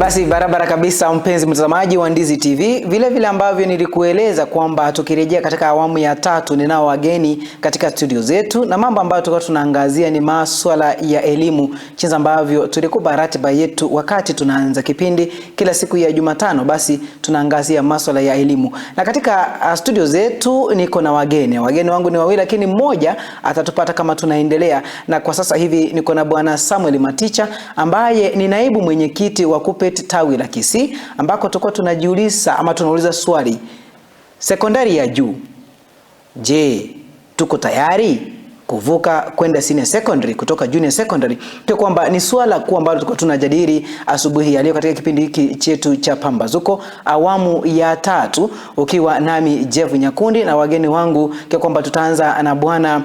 Basi barabara kabisa, mpenzi mtazamaji wa Ndizi TV, vile vile ambavyo nilikueleza kwamba tukirejea katika awamu ya tatu ninao wageni katika studio zetu, na mambo ambayo tulikuwa tunaangazia ni maswala ya elimu, jinsi ambavyo tulikupa ratiba yetu wakati tunaanza kipindi kila siku ya Jumatano, basi tunaangazia maswala ya elimu. Na katika studio zetu niko na wageni. Wageni wangu ni wawili, lakini mmoja atatupata kama tunaendelea. Na kwa sasa hivi niko na Bwana Samuel Maticha ambaye ni naibu mwenyekiti wa KUPPET tawi la Kisii, ambako tulikuwa tunajiuliza ama tunauliza swali, sekondari ya juu, je, tuko tayari kuvuka kwenda senior secondary kutoka junior secondary? Kwa kwamba ni swala kuu ambalo tulikuwa tunajadili asubuhi ya leo katika kipindi hiki chetu cha Pambazuko awamu ya tatu, ukiwa nami Jeff Nyakundi na wageni wangu, kwa kwamba tutaanza na Bwana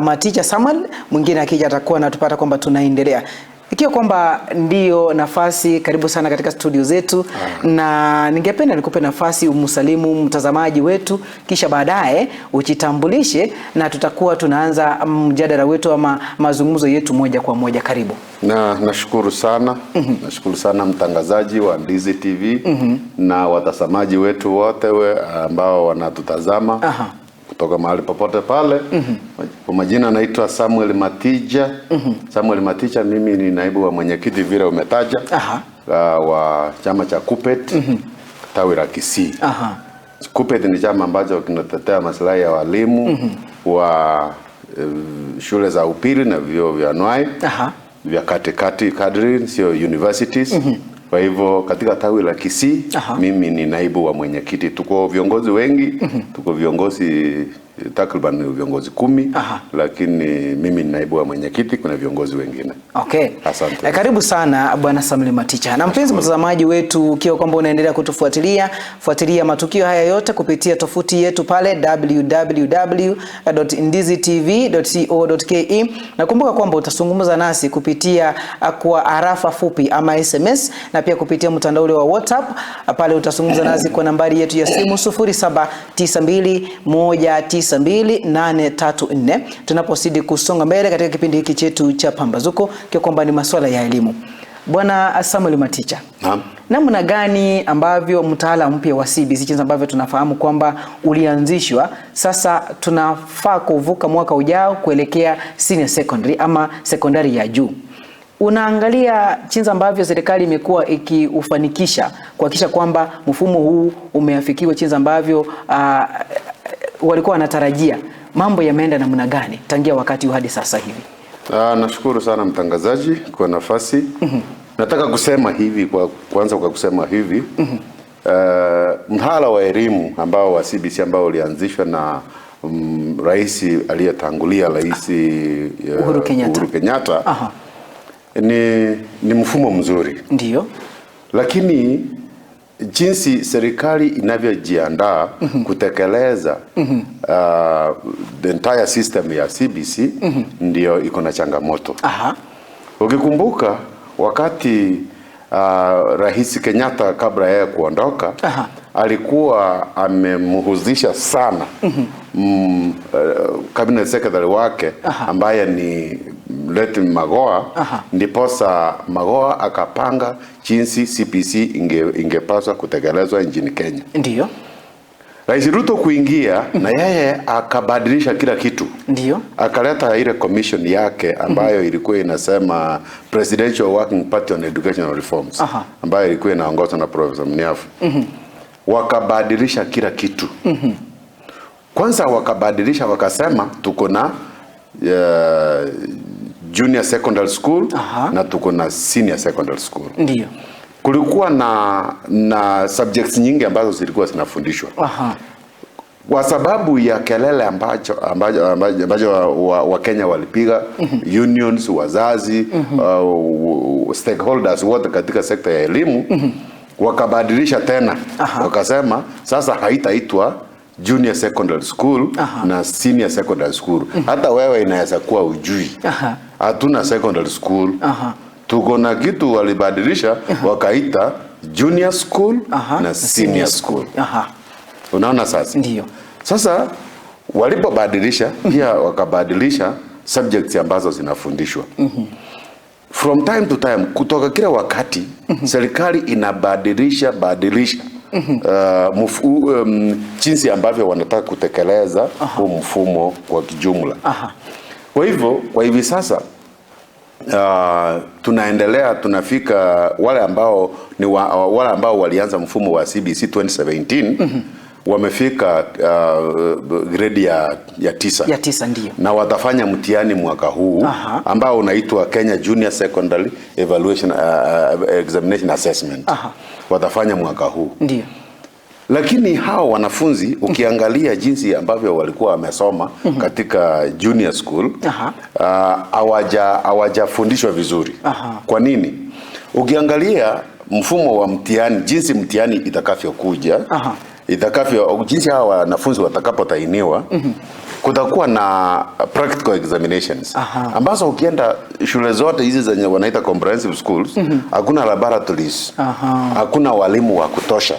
Maticha Samuel, mwingine akija atakuwa anatupata kwamba tunaendelea ikiwa kwamba ndiyo nafasi. Karibu sana katika studio zetu, na ningependa nikupe nafasi umsalimu mtazamaji wetu, kisha baadaye ujitambulishe na tutakuwa tunaanza mjadala wetu ama mazungumzo yetu moja kwa moja. Karibu. Na nashukuru sana. Nashukuru sana mtangazaji wa Ndizi TV na watazamaji wetu wote ambao wanatutazama kutoka mahali popote pale. Kwa majina naitwa Samuel Matija. Samuel Matija, mimi ni naibu wa mwenyekiti vile umetaja, wa chama cha KUPPET tawi la Kisii. KUPPET ni chama ambacho kinatetea maslahi ya walimu wa shule za upili na vyuo vya anuai vya katikati kadri, sio universities. Kwa hivyo katika tawi la Kisii mimi ni naibu wa mwenyekiti. Tuko viongozi wengi, tuko viongozi takriban viongozi 10, lakini mimi ni naibu wa mwenyekiti, kuna viongozi wengine. Okay. Asante. Karibu sana Bwana Samuel Maticha. Na mpenzi mtazamaji wetu, ukiwa kwamba unaendelea kutufuatilia, fuatilia matukio haya yote kupitia tovuti yetu pale www.ndizitv.co.ke, na kumbuka kwamba utazungumza nasi kupitia kwa arafa fupi ama SMS, na pia kupitia mtandao ule wa WhatsApp pale utazungumza nasi kwa nambari yetu ya simu 0792192834, tunapozidi kusonga mbele katika kipindi hiki chetu cha Pambazuko, kwa kwamba ni masuala ya elimu. Bwana Samuel Maticha, Naam. namna gani ambavyo mtaala mpya wa CBC jinsi ambavyo tunafahamu kwamba ulianzishwa, sasa tunafaa kuvuka mwaka ujao kuelekea senior secondary ama sekondari ya juu. Unaangalia jinsi ambavyo serikali imekuwa ikiufanikisha kuhakikisha kwamba mfumo huu umeafikiwa jinsi ambavyo walikuwa wanatarajia, mambo yameenda namna gani tangia wakati huu hadi sasa hivi? Nashukuru sana mtangazaji kwa nafasi. Nataka kusema hivi kwa kwanza kwa kusema hivi mtaala wa elimu ambao wa CBC ambao ulianzishwa na rais aliyetangulia, Rais Uhuru Kenyatta. Uhuru Kenyatta ni mfumo mzuri. Lakini jinsi serikali inavyojiandaa kutekeleza the entire system ya CBC ndio iko na changamoto. Ukikumbuka wakati Rais Kenyatta kabla yeye kuondoka alikuwa amemhusisha sana cabinet secretary wake ambaye ni late Magoha, ndiposa Magoha akapanga jinsi CBC ingepaswa kutekelezwa nchini Kenya. Rais Ruto kuingia na yeye akabadilisha kila kitu. Akaleta ile commission yake ambayo ilikuwa inasema Presidential Working Party on Educational Reforms, ambayo ilikuwa inaongozwa na Professor Muniafu. Wakabadilisha kila kitu. Kwanza wakabadilisha wakasema tuko na junior secondary school na tuko na senior secondary school. Kulikuwa na subjects nyingi ambazo zilikuwa zinafundishwa. Kwa sababu ya kelele ambacho Wakenya walipiga, unions, wazazi, stakeholders wote katika sekta ya elimu, wakabadilisha tena. Wakasema sasa haitaitwa junior secondary school na senior secondary school. Hata wewe inaweza kuwa ujui. Hatuna secondary school. Tuko na kitu walibadilisha wakaita junior school na senior school. Unaona sasa? Sasa walipobadilisha pia wakabadilisha subjects ambazo zinafundishwa. From time to time, kutoka kila wakati, serikali inabadilisha badilisha jinsi ambavyo wanataka kutekeleza huu mfumo kwa kijumla. Kwa hivyo kwa hivi sasa tunaendelea, tunafika wale ambao ni wale ambao walianza mfumo wa CBC 2017 wamefika grade ya 9 Ya 9, ndio. Na watafanya mtihani mwaka huu ambao unaitwa Kenya Junior Secondary Evaluation Examination Assessment. Watafanya mwaka huu. Lakini hao wanafunzi, ukiangalia jinsi ambavyo walikuwa wamesoma katika junior school, hawajafundishwa vizuri. Kwa nini? Ukiangalia mfumo wa mtihani, jinsi mtihani itakavyokuja, itakavyo, jinsi hawa wanafunzi watakapotahiniwa, kutakuwa na practical examinations ambazo ukienda shule zote hizi zenye wanaita comprehensive schools, hakuna laboratories, hakuna walimu wa kutosha.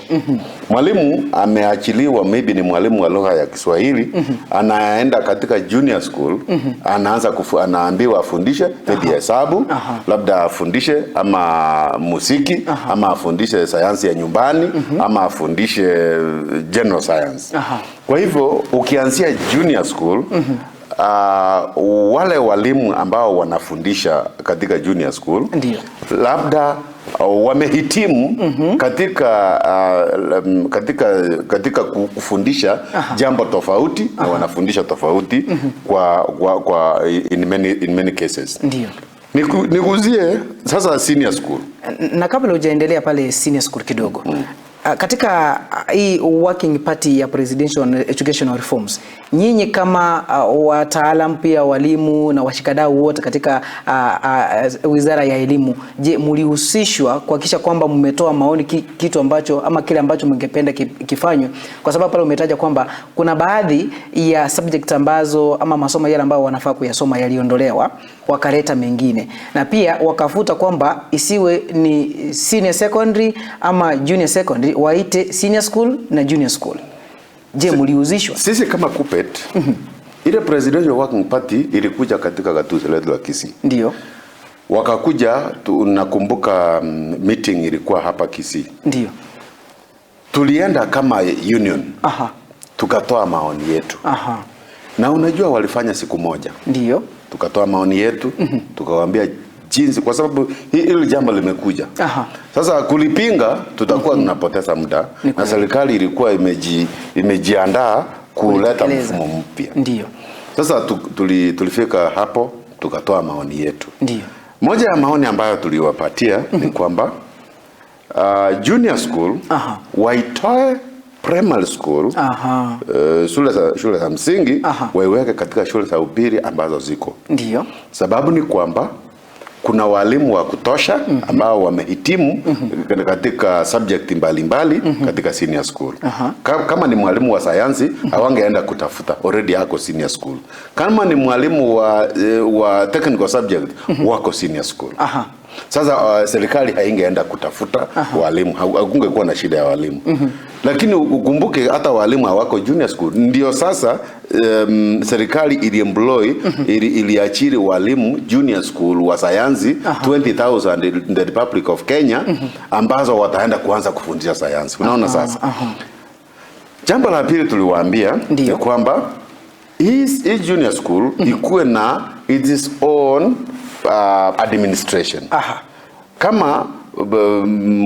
Mwalimu ameachiliwa, maybe ni mwalimu wa lugha ya Kiswahili, anaenda katika junior school, anaambiwa afundishe maybe hesabu, labda afundishe ama muziki, ama afundishe sayansi ya nyumbani, ama afundishe general science. Kwa hivyo ukianzia junior school, wale walimu ambao wanafundisha katika junior school labda wamehitimu katika kufundisha jambo tofauti na wanafundisha tofauti kwa in many cases. Niguzie sasa senior school. Na kabla hujaendelea pale senior school kidogo, katika hii working party ya presidential on educational reforms, nyinyi kama wataalam, pia walimu na washikadau wote katika wizara ya elimu, je, mlihusishwa kuhakikisha kwamba mmetoa maoni kitu ambacho ama kile ambacho mngependa kifanywe? Kwa sababu pale umetaja kwamba kuna baadhi ya subject ambazo ama masomo yale ambayo wanafaa kuyasoma yaliondolewa wakaleta mengine, na pia wakafuta kwamba isiwe ni senior secondary ama junior secondary, waite senior school na junior school. Je, mlihusishwa? Sisi kama KUPPET, ile presidential working party ilikuja katika gatuzi letu la Kisii. Wakakuja, tunakumbuka meeting ilikuwa hapa Kisii. Tulienda kama union, tukatoa maoni yetu. Na unajua walifanya siku moja. Tukatoa maoni yetu, tukawaambia jinsi, kwa sababu hili jambo limekuja. Sasa kulipinga tutakuwa tunapoteza muda Ni na kweli. serikali ilikuwa imejiandaa kuleta Kulitekeleza. mfumo mpya. Sasa tulifika hapo, tukatoa maoni yetu. Moja ya maoni ambayo tuliwapatia ni kwamba junior school waitoe primary school, shule za msingi, waiweke katika shule za upili ambazo ziko. Sababu ni kwamba kuna walimu wa kutosha ambao wamehitimu katika subject mbalimbali katika senior school. Kama ni mwalimu wa sayansi, hawangeenda kutafuta, already ako senior school. Kama ni mwalimu wa technical subject, wako senior school. Sasa serikali haingeenda kutafuta walimu, hakungekuwa na shida ya walimu. Lakini ukumbuke hata walimu hawako junior school. Ndio sasa serikali iliemploy, iliajiri walimu junior school wa sayansi 20,000 in the Republic of Kenya ambazo wataenda kuanza kufundisha sayansi. Unaona sasa? Jambo la pili tuliwaambia ni kwamba hii junior school ikuwe na its own administration. Kama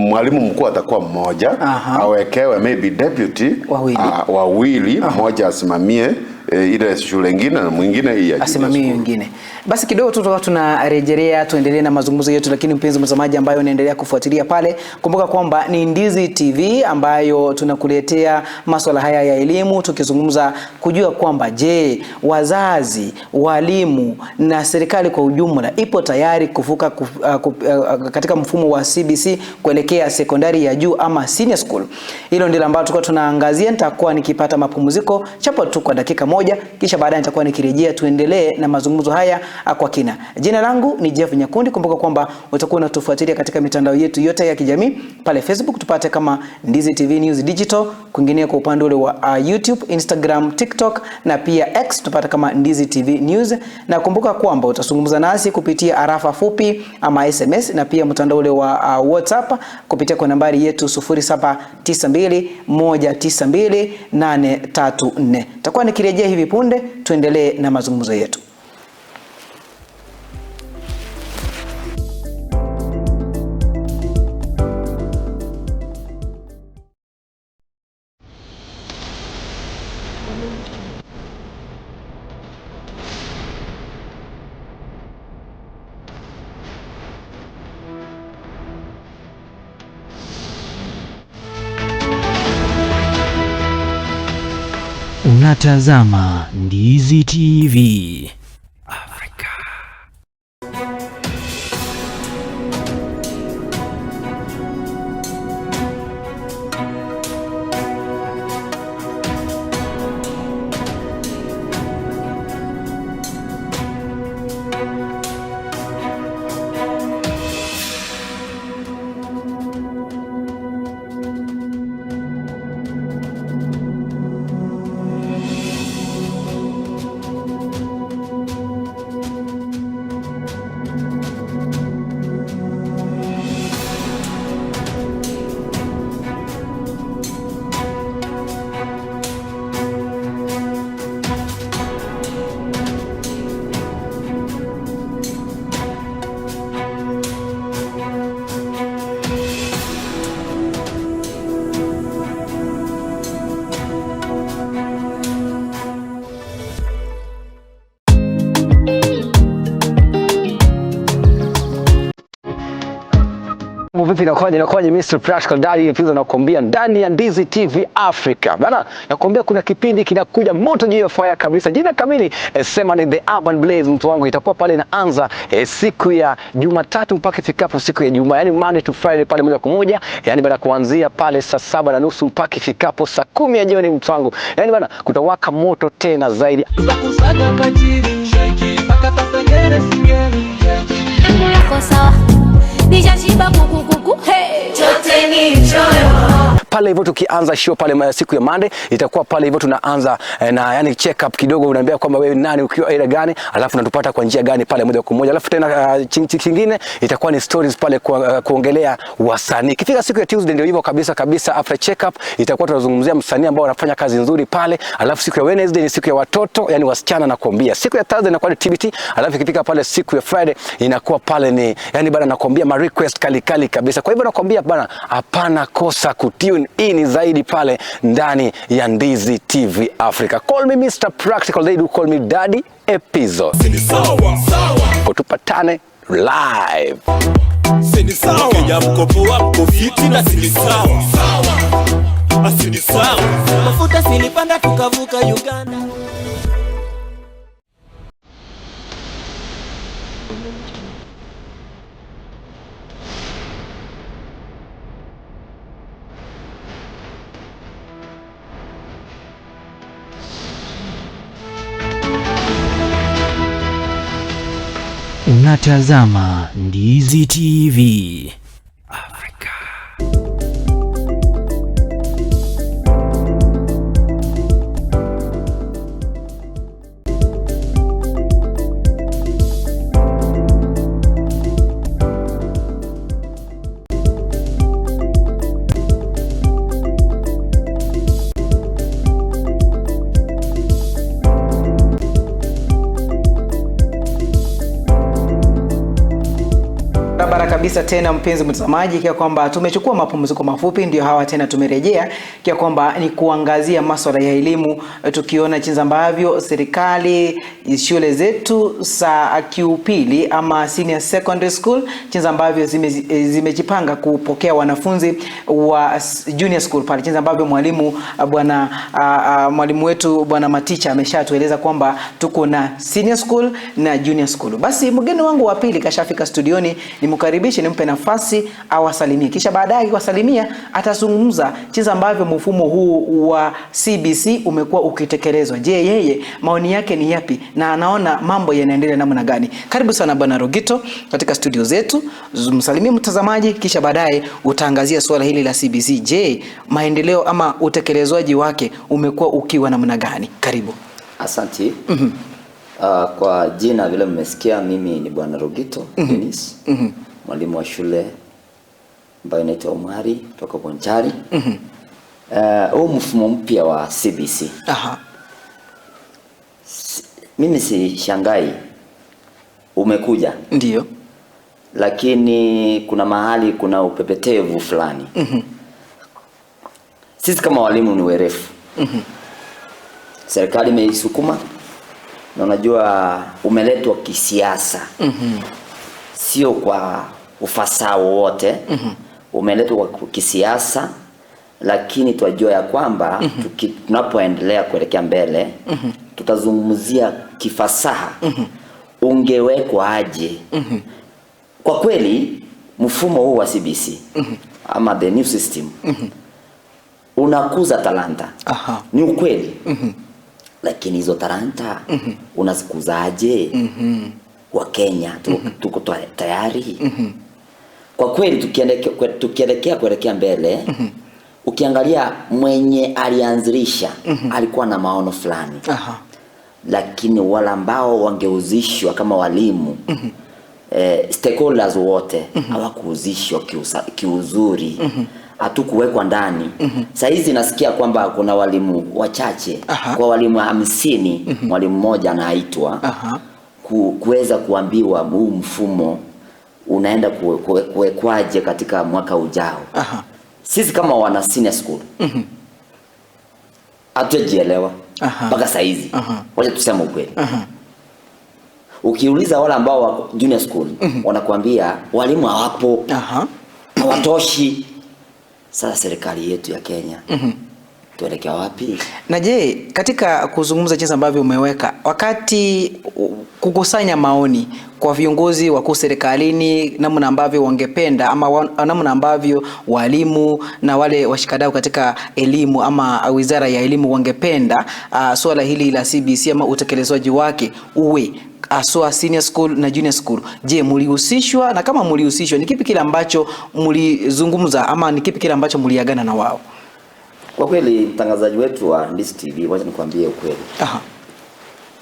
mwalimu mkuu atakuwa mmoja, awekewe maybe deputy Wawili. Wawili, mmoja asimamie ile shule ingine na mwingine hii ya junior Asimamie school. wengine. Basi kidogo tu tutakuwa tunarejelea, tuendelee na mazungumzo yetu, lakini mpenzi mtazamaji ambayo unaendelea kufuatilia pale, kumbuka kwamba ni Ndizi TV ambayo tunakuletea masuala haya ya elimu, tukizungumza kujua kwamba je, wazazi, walimu na serikali kwa ujumla ipo tayari kuvuka katika mfumo wa CBC kuelekea sekondari ya juu ama senior school. Hilo ndilo ambalo tulikuwa tunaangazia. Nitakuwa nikipata mapumziko chapo tu kwa dakika moja. moja, kisha baadaye nitakuwa nikirejea tuendelee na mazungumzo haya kwa kina. Jina langu ni Jeff Nyakundi. Kumbuka kwamba utakuwa unatufuatilia katika mitandao yetu yote ya kijamii, pale Facebook tupate kama Ndizi TV News Digital, kwingine kwa upande ule wa YouTube, Instagram, TikTok na pia X tupate kama Ndizi TV News. Na kumbuka kwamba utazungumza nasi kupitia arafa fupi ama SMS na pia mtandao ule wa WhatsApp kupitia kwa nambari yetu 0792192834. Takuwa nikirejea hivi punde tuendelee na mazungumzo yetu. Unatazama Ndizi TV Afrika. Vipi inakuwaje, inakuwaje Mr. Practical Daddy Pizzo nakwambia ndani ya Ndizi TV Africa. Bana, nakwambia kuna kipindi kinakuja moto juu ya fire kabisa. Jina kamili sema ni The Urban Blaze, mtu wangu, itakuwa pale inaanza siku ya Jumatatu mpaka ifikapo siku ya Ijumaa. Yaani Monday to Friday pale moja kwa moja. Yaani bana kuanzia pale saa 7:30 mpaka ifikapo saa 10 ya jioni mtu wangu. Yaani bana kutawaka moto tena zaidi. Pale hivyo tukianza show pale siku ya Monday itakuwa pale hivyo tunaanza na yani check up kidogo, unaambia kwamba wewe nani, ukiwa area gani, alafu unatupata kwa njia gani pale moja kwa moja. Alafu tena kingine itakuwa ni stories pale kuongelea wasanii. Ikifika siku ya Tuesday ndio hivyo kabisa kabisa, after check up itakuwa tunazungumzia msanii ambao anafanya kazi nzuri pale. Alafu siku ya Wednesday ni siku ya watoto, yani wasichana nakwambia. Siku ya Thursday inakuwa ni TBT, alafu ikifika pale siku ya Friday inakuwa pale ni yani bana nakwambia ma request kali kali kabisa. Kwa hivyo nakwambia bana, hapana kosa kutune in zaidi pale ndani ya Ndizi TV Africa. Call me Mr. Practical, they do call me Daddy Epizo. Sawa sawa, Tupatane live. Sini sawa. Kenya mko poa, mko fiti na sini sawa. Sawa. Asini sawa. Mafuta silipanda tukavuka Uganda. Unatazama Ndizi TV Afrika. Barabara kabisa tena mpenzi mtazamaji, ikiwa kwamba tumechukua mapumziko mafupi, ndio hawa tena tumerejea, ikiwa kwamba ni kuangazia masuala ya elimu, tukiona jinsi ambavyo serikali shule zetu za kiupili ama senior secondary school jinsi ambavyo zimejipanga kupokea wanafunzi wa junior school pale, jinsi ambavyo mwalimu bwana mwalimu wetu bwana Maticha ameshatueleza kwamba tuko na senior school na junior school. Basi mgeni wangu wa pili kashafika studioni, nimkaribishe Ajitambulishe, nimpe nafasi awasalimie, kisha baadaye akiwasalimia atazungumza jinsi ambavyo mfumo huu wa CBC umekuwa ukitekelezwa. Je, yeye maoni yake ni yapi na anaona mambo yanaendelea namna gani? Karibu sana Bwana Rogito katika studio zetu, msalimie mtazamaji, kisha baadaye utaangazia suala hili la CBC. Je, maendeleo ama utekelezwaji wake umekuwa ukiwa namna gani? Karibu. Asanti. Kwa jina vile mmesikia, mimi ni Bwana Rogito Dennis, mwalimu wa shule ambayo inaitwa Umari kutoka Bonchari. Huu mfumo mpya wa CBC, mimi si shangai umekuja, Ndiyo. lakini kuna mahali kuna upepetevu fulani. Sisi kama walimu ni werefu. Serikali imeisukuma na unajua umeletwa kisiasa, sio kwa ufasaha wowote. Umeletwa kwa kisiasa, lakini twajua ya kwamba tunapoendelea kuelekea mbele tutazungumzia kifasaha ungewekwa aje. Kwa kweli mfumo huu wa CBC ama the new system unakuza talanta. Ni ukweli. Lakini hizo talanta unazikuzaje? Wakenya tuko tayari? Kwa kweli tukielekea kuelekea mbele, ukiangalia mwenye alianzilisha alikuwa na maono fulani. Lakini wale ambao wangeuzishwa kama walimu, stakeholders wote hawakuhusishwa kiuzuri. Hatukuwekwa ndani. Saa hizi nasikia kwamba kuna walimu wachache. Kwa walimu 50, mwalimu mmoja anaitwa kuweza kuambiwa huu mfumo unaenda kuwekwaje katika mwaka ujao. Sisi kama wana senior school hatujajielewa mpaka saa hizi. Wacha tuseme ukweli. Ukiuliza wale ambao wako junior school wanakuambia walimu hawapo, hawatoshi. Sasa serikali yetu ya Kenya tuelekea wapi? Na je, katika kuzungumza jinsi ambavyo umeweka wakati kukusanya maoni kwa viongozi wakuu serikalini, namna ambavyo wangependa ama namna ambavyo walimu na wale washikadau katika elimu ama wizara ya elimu wangependa suala hili la CBC ama utekelezwaji wake uwe aswa senior school na junior school. Je, mlihusishwa? Na kama mlihusishwa, ni kipi kile ambacho mlizungumza ama ni kipi kile ambacho mliagana na wao? Kwa kweli mtangazaji wetu wa Ndizi TV, wacha nikwambie ukweli.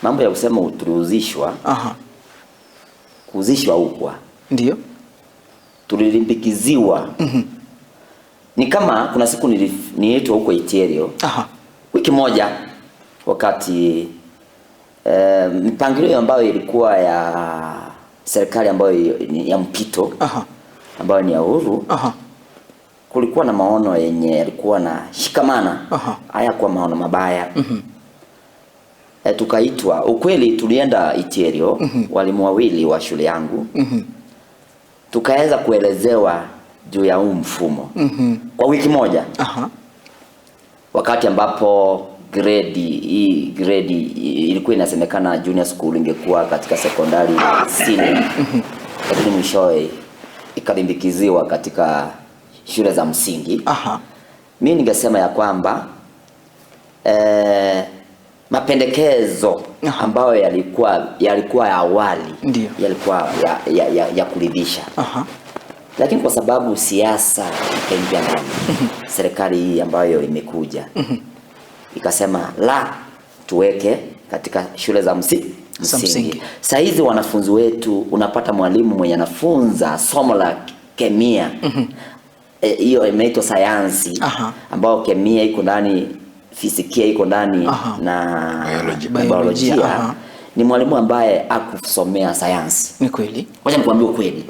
Mambo ya kusema tulihusishwa, kuhusishwa huko. Ndiyo. Tulilimbikiziwa. Ni kama kuna siku niliitwa huko Iterio. Wiki moja wakati mipangilio ambayo ilikuwa ya serikali ambayo ni ya mpito, ambayo ni ya uhuru. Kulikuwa na maono yenye yalikuwa na shikamana. Haya kwa maono mabaya. Tukaitwa, ukweli tulienda Iterio, walimu wawili wa shule yangu. Tukaweza kuelezewa juu ya huu mfumo. Kwa wiki moja. Wakati ambapo grade ilikuwa inasemekana junior school ingekuwa katika sekondari senior. Lakini mwishowe ikalimbikiziwa katika shule za msingi. Mimi ningesema ya kwamba mapendekezo ambayo yalikuwa ya awali, yalikuwa ya kuridhisha. Lakini kwa sababu siasa ikaingia ndani, serikali hii ambayo imekuja ikasema la, tuweke katika shule za msingi. Saa hizi wanafunzi wetu unapata mwalimu mwenye anafunza somo la kemia. Hiyo imeitwa sayansi, ambayo kemia iko ndani, fizikia iko ndani na Biology. biolojia. Ni mwalimu ambaye hakusomea sayansi. Ni kweli. Wacha nikwambie ukweli.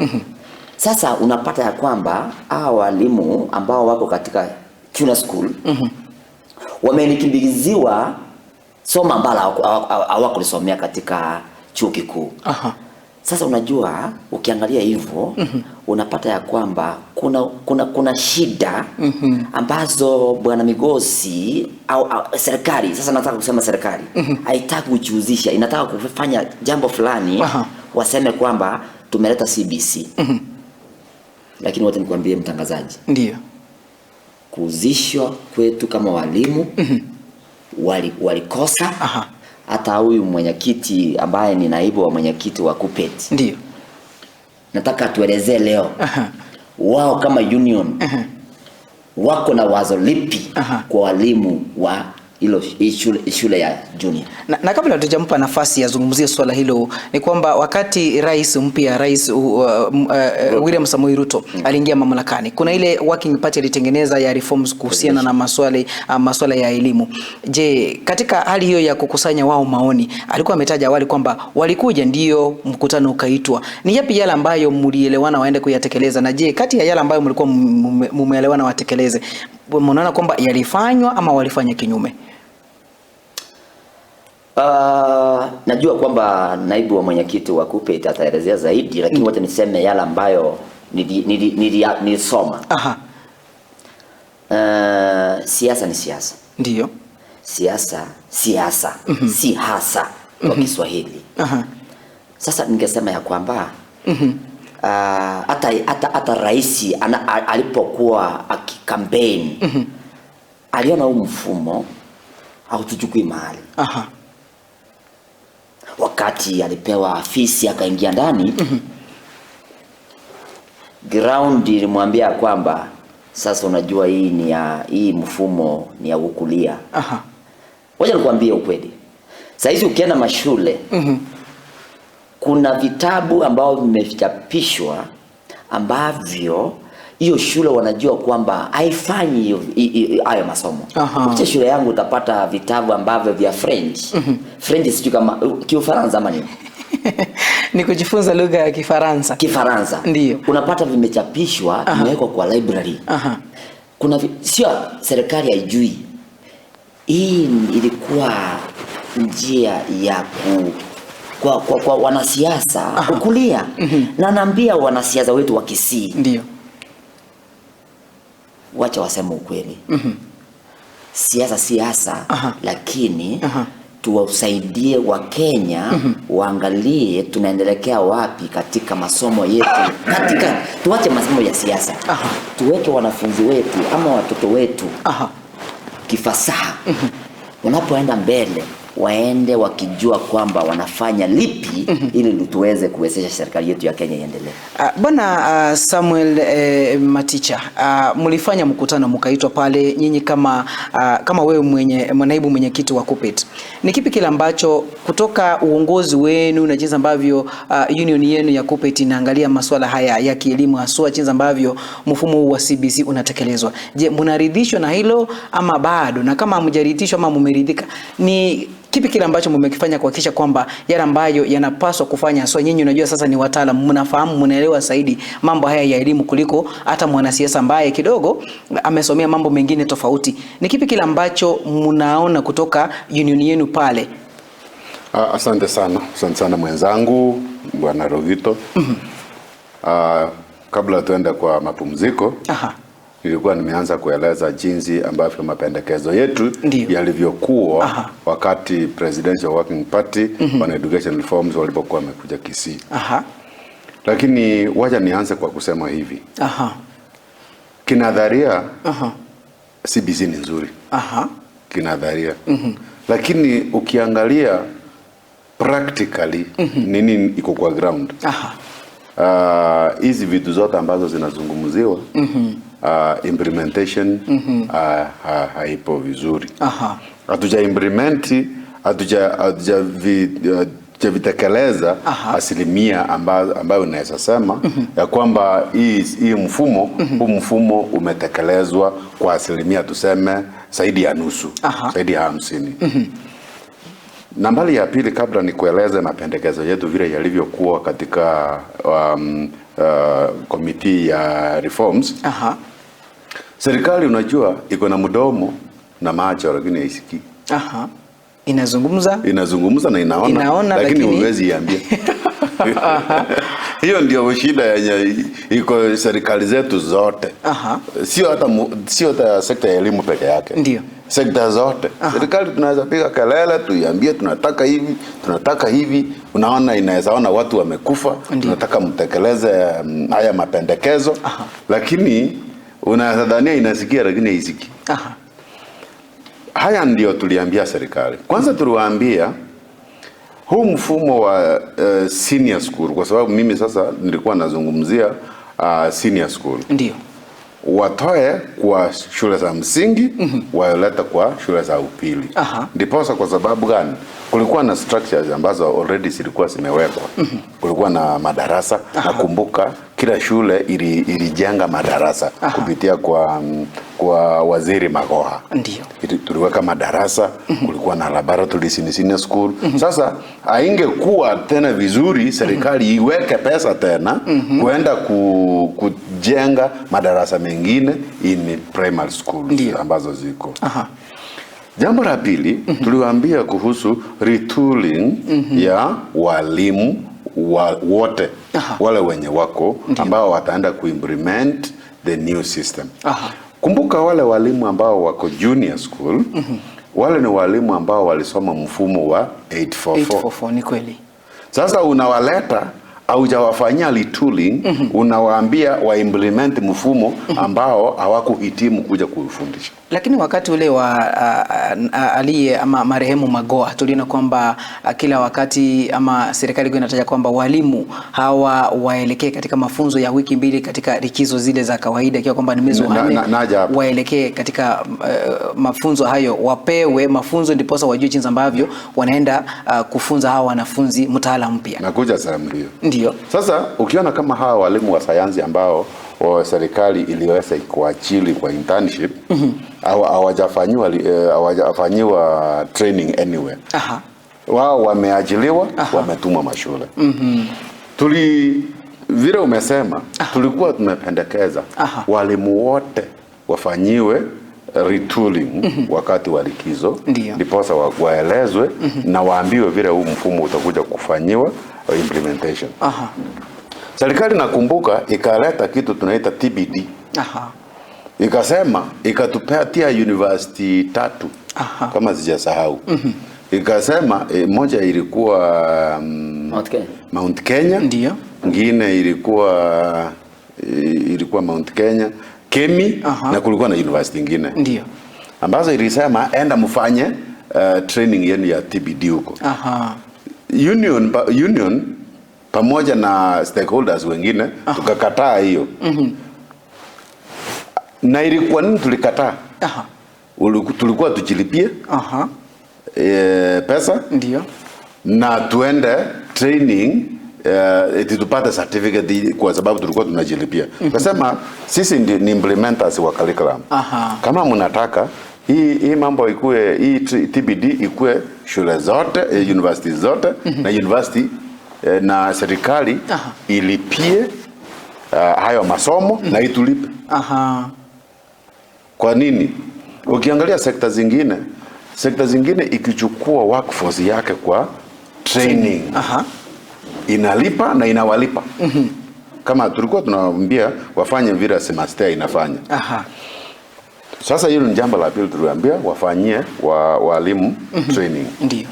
Sasa unapata ya kwamba hawa walimu ambao wako katika junior school wamelikimbiziwa somo ambalo hawakulisomea katika chuo kikuu. Sasa unajua ukiangalia hivyo, unapata ya kwamba kuna shida ambazo Bwana Migosi au serikali, sasa nataka kusema serikali haitaki kujihusisha, inataka kufanya jambo fulani, waseme kwamba tumeleta CBC. Lakini wacha nikwambie mtangazaji, Ndio. Kuhusishwa kwetu kama walimu walikosa. Hata huyu mwenyekiti ambaye ni naibu wa mwenyekiti wa KUPPET, Ndio. nataka tuelezee leo wao kama union wako na wazo lipi kwa walimu wa hilo shule ya junior. Na kabla hatujampa nafasi azungumzie swala hilo, ni kwamba wakati rais mpya, Rais William Samoei Ruto aliingia mamlakani, kuna ile working party alitengeneza ya reforms kuhusiana na maswala ya elimu. Je, katika hali hiyo ya kukusanya wao maoni, alikuwa ametaja awali kwamba walikuja ndio mkutano ukaitwa. Ni yapi yale ambayo mlielewana waende kuyatekeleza? Na je, kati ya yale ambayo mlikuwa mumeelewana watekeleze, mnaona kwamba yalifanywa ama walifanya kinyume? Najua kwamba naibu wa mwenyekiti wa KUPPET ataelezea zaidi, lakini wacha niseme yale ambayo nilisoma. Siasa ni siasa. Ndio. Siasa, siasa, si hasa kwa Kiswahili. Sasa ningesema ya kwamba hata rais alipokuwa akikampaign aliona huu mfumo hautuchukui mahali. Wakati alipewa afisi akaingia ndani, ground ilimwambia kwamba sasa unajua hii ni ya, hii mfumo ni ya kukulia. Ngoja nikwambie ukweli. Sasa hizi ukienda mashule, kuna vitabu ambavyo vimechapishwa ambavyo hiyo shule wanajua kwamba haifanyi hayo masomo. Ukija shule yangu utapata vitabu ambavyo vya French. French sijui kama Kiufaransa ama nini. Ni kujifunza lugha ya Kifaransa. Kifaransa. Ndio. Unapata vimechapishwa, vimewekwa kwa library. Kuna sio serikali haijui. Hii ilikuwa njia ya kwa wanasiasa kukulia. Na naambia wanasiasa wetu wa Kisii. Ndio. Wacha waseme ukweli. Siasa siasa, lakini tuwasaidie Wakenya waangalie tunaendelekea wapi katika masomo yetu. Katika tuache masomo ya siasa. Tuweke wanafunzi wetu ama watoto wetu kifasaha. Wanapoenda mbele waende wakijua kwamba wanafanya lipi ili tuweze kuwezesha serikali yetu ya Kenya iendelee. Bwana Samuel Maticha, mlifanya mkutano mkaitwa pale nyinyi kama wewe naibu mwenyekiti wa KUPPET. Ni kipi kile ambacho kutoka uongozi wenu na jinsi ambavyo union yenu ya KUPPET inaangalia masuala haya ya kielimu, haswa jinsi ambavyo mfumo huu wa CBC unatekelezwa? Je, mnaridhishwa na hilo ama bado? Na kama hamjaridhishwa ama mmeridhika, ni kipi kile ambacho mmekifanya kuhakikisha kwamba yale ambayo yanapaswa kufanya, so nyinyi unajua sasa ni wataalamu, mnafahamu, mnaelewa zaidi mambo haya ya elimu kuliko hata mwanasiasa ambaye kidogo amesomea mambo mengine tofauti. Ni kipi kile ambacho mnaona kutoka union yenu pale? Asante sana. Asante sana mwenzangu Bwana Rogito. Kabla tuende kwa mapumziko, nilikuwa nimeanza kueleza jinsi ambavyo mapendekezo yetu yalivyokuwa wakati Presidential Working Party on Education Reforms walipokuwa wamekuja Kisii. Lakini wacha nianze kwa kusema hivi. Kinadharia CBC ni nzuri. Kinadharia. Lakini ukiangalia practically nini iko kwa ground. Hizi vitu zote ambazo zinazungumziwa implementation haipo vizuri. Hatuja implement, hatujavitekeleza asilimia ambayo unaweza sema ya kwamba hii mfumo, huu mfumo umetekelezwa kwa asilimia tuseme zaidi ya nusu, zaidi ya 50. Nambari ya pili, kabla nikueleze mapendekezo yetu vile yalivyokuwa katika committee ya reforms. Serikali unajua iko na mdomo na macho lakini haisikii. Inazungumza? Inazungumza na inaona, Inaona, lakini huwezi iambia. Hiyo ndio shida yenye iko serikali zetu zote. Sio hata sekta ya elimu peke yake. Ndio. Sekta zote. Serikali tunaweza piga kelele, tuiambie tunataka hivi, tunataka hivi. Unaona, inaweza ona watu wamekufa, tunataka mtekeleze haya mapendekezo. Lakini unadhania inasikia, lakini haisikii. Haya ndio tuliambia serikali. Kwanza tuliwaambia huu mfumo wa senior school, kwa sababu mimi sasa nilikuwa nazungumzia senior school. Ndio. Watoe kwa shule za msingi, walete kwa shule za upili. Ndiposa kwa sababu gani? Kulikuwa na structures ambazo already zilikuwa zimewekwa. Kulikuwa na madarasa. Nakumbuka kila shule ilijenga madarasa kupitia kwa Waziri Magoha. Ndio. Tuliweka madarasa, kulikuwa na laboratories in senior school. Sasa haingekuwa tena vizuri serikali iweke pesa tena kuenda kujenga madarasa mengine in primary schools ambazo ziko. Jambo la pili, tuliwaambia kuhusu retooling ya walimu wote wale wenye wako ambao wataenda kuimplement the new system. Kumbuka wale walimu ambao wako junior school, wale ni walimu ambao walisoma mfumo wa 844. 844, ni kweli. Sasa unawaleta, haujawafanyia retooling, unawaambia wa implement mfumo ambao hawakuhitimu kuja kufundisha. Lakini wakati ule wa aliye ama marehemu Magoha, tuliona kwamba kila wakati ama serikali ilikuwa inataja kwamba walimu hawa waelekee katika mafunzo ya wiki 2 katika likizo zile za kawaida, ikiwa kwamba ni mwezi wa 4, Naja hapo. waelekee katika mafunzo hayo, wapewe mafunzo ndiposa wajue jinsi ambavyo wanaenda kufunza hawa wanafunzi mtaala mpya. Nakuja sehemu hiyo. Ndio. Sasa ukiona kama hawa walimu wa sayansi ambao wa serikali iliweza kuachili kwa internship, hawajafanyiwa training anywhere. Wao wameajiliwa, wametumwa mashule. Vile umesema, tulikuwa tumependekeza walimu wote wafanyiwe retooling wakati wa likizo, ndiposa waelezwe na waambiwe vile huu mfumo utakuja kufanyiwa implementation. Serikali nakumbuka ikaleta kitu tunaita TBD. Ikasema ikatupatia university 3 kama sijasahau. Ikasema moja ilikuwa Mount Kenya. Mount Kenya. Ndio. Ngine ilikuwa Mount Kenya, Kemi, na kulikuwa na university nyingine. Ndio. Ambazo ilisema enda mfanye training yenu ya TBD huko. Union pamoja na stakeholders wengine tukakataa hiyo. Na ilikuwa nini tulikataa? Tulikuwa tujilipie pesa. Ndio. Na tuende training eti tupate certificate kwa sababu tulikuwa tunajilipia. Tukasema sisi ni implementers wa curriculum. Kama mnataka hii mambo ikue, hii TBD ikue shule zote, university zote, na university na serikali ilipie hayo masomo na itulipe. Kwa nini? Ukiangalia sekta zingine ikichukua workforce yake kwa training, inalipa na inawalipa. Kama tulikuwa tunawaambia wafanye vile CEMASTEA inafanya. Sasa hilo ni jambo la pili tuliwaambia wafanyie walimu training. Ndio.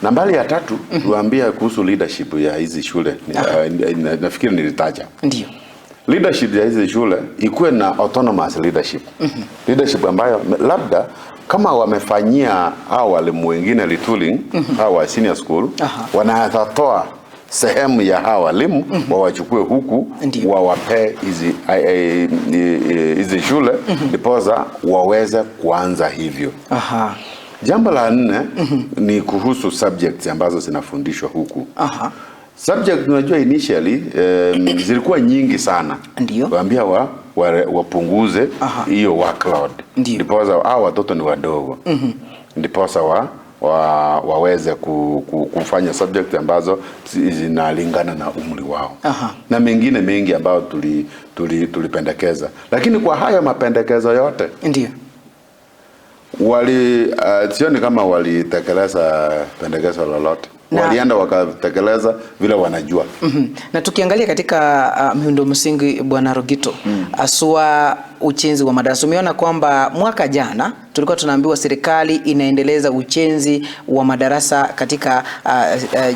Nambari ya tatu tuliwaambia kuhusu leadership ya hizi shule. Nafikiri nilitaja. Ndio. Leadership ya hizi shule ikuwe na autonomous leadership. Leadership ambayo labda kama wamefanyia hao walimu wengine retooling, hao wa senior school, wanaweza toa sehemu ya hawa walimu wawachukue huku, wawape hizi shule, ndiposa waweze kuanza hivyo. Jambo la nne ni kuhusu subjects ambazo zinafundishwa huku. Subject unajua initially zilikuwa nyingi sana. Waambia wapunguze hiyo workload. Ndiposa hao watoto ni wadogo. Ndiposa waweze kufanya subject ambazo zinalingana na umri wao. Na mengine mengi ambayo tulipendekeza. Lakini kwa haya mapendekezo yote, sioni kama walitekeleza pendekezo lolote. Walienda wakatekeleza vile wanajua. Na tukiangalia katika miundo msingi, Bwana Rogito, haswa ujenzi wa madarasa, umeona kwamba mwaka jana tulikuwa tunaambiwa serikali inaendeleza ujenzi wa madarasa katika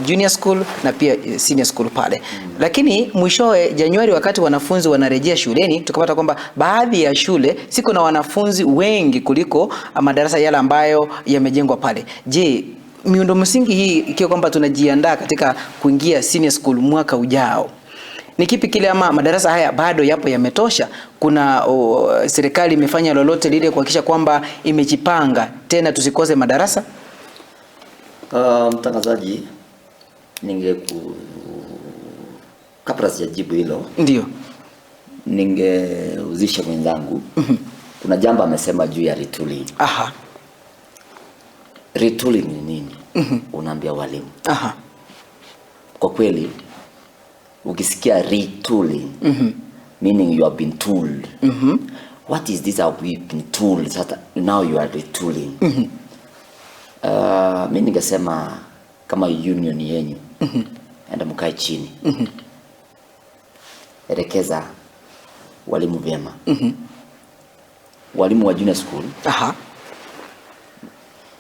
junior school na pia senior school pale. Lakini mwishowe Januari, wakati wanafunzi wanarejea shuleni, tukapata kwamba baadhi ya shule siko na wanafunzi wengi kuliko madarasa yale ambayo yamejengwa pale. Je, miundo msingi hii ikiwa kwamba tunajiandaa katika kuingia senior school mwaka ujao, ni kipi kile ama madarasa haya bado yapo yametosha? Kuna serikali imefanya lolote lile kuhakikisha kwamba imejipanga tena tusikose madarasa? Mtangazaji, kabla sijajibu hilo, ndio ningeuzisha mwenzangu. Kuna jambo amesema juu ya retooling. Aha. Retooling ni nini? Unaambia walimu. Aha. Kwa kweli ukisikia retooling, meaning you have been tooled. What is this have we been tooled? Sasa now you are retooling. Mimi ningesema kama union yenyu, enda mkae chini. Elekeza walimu vyema. Walimu wa junior school. Aha.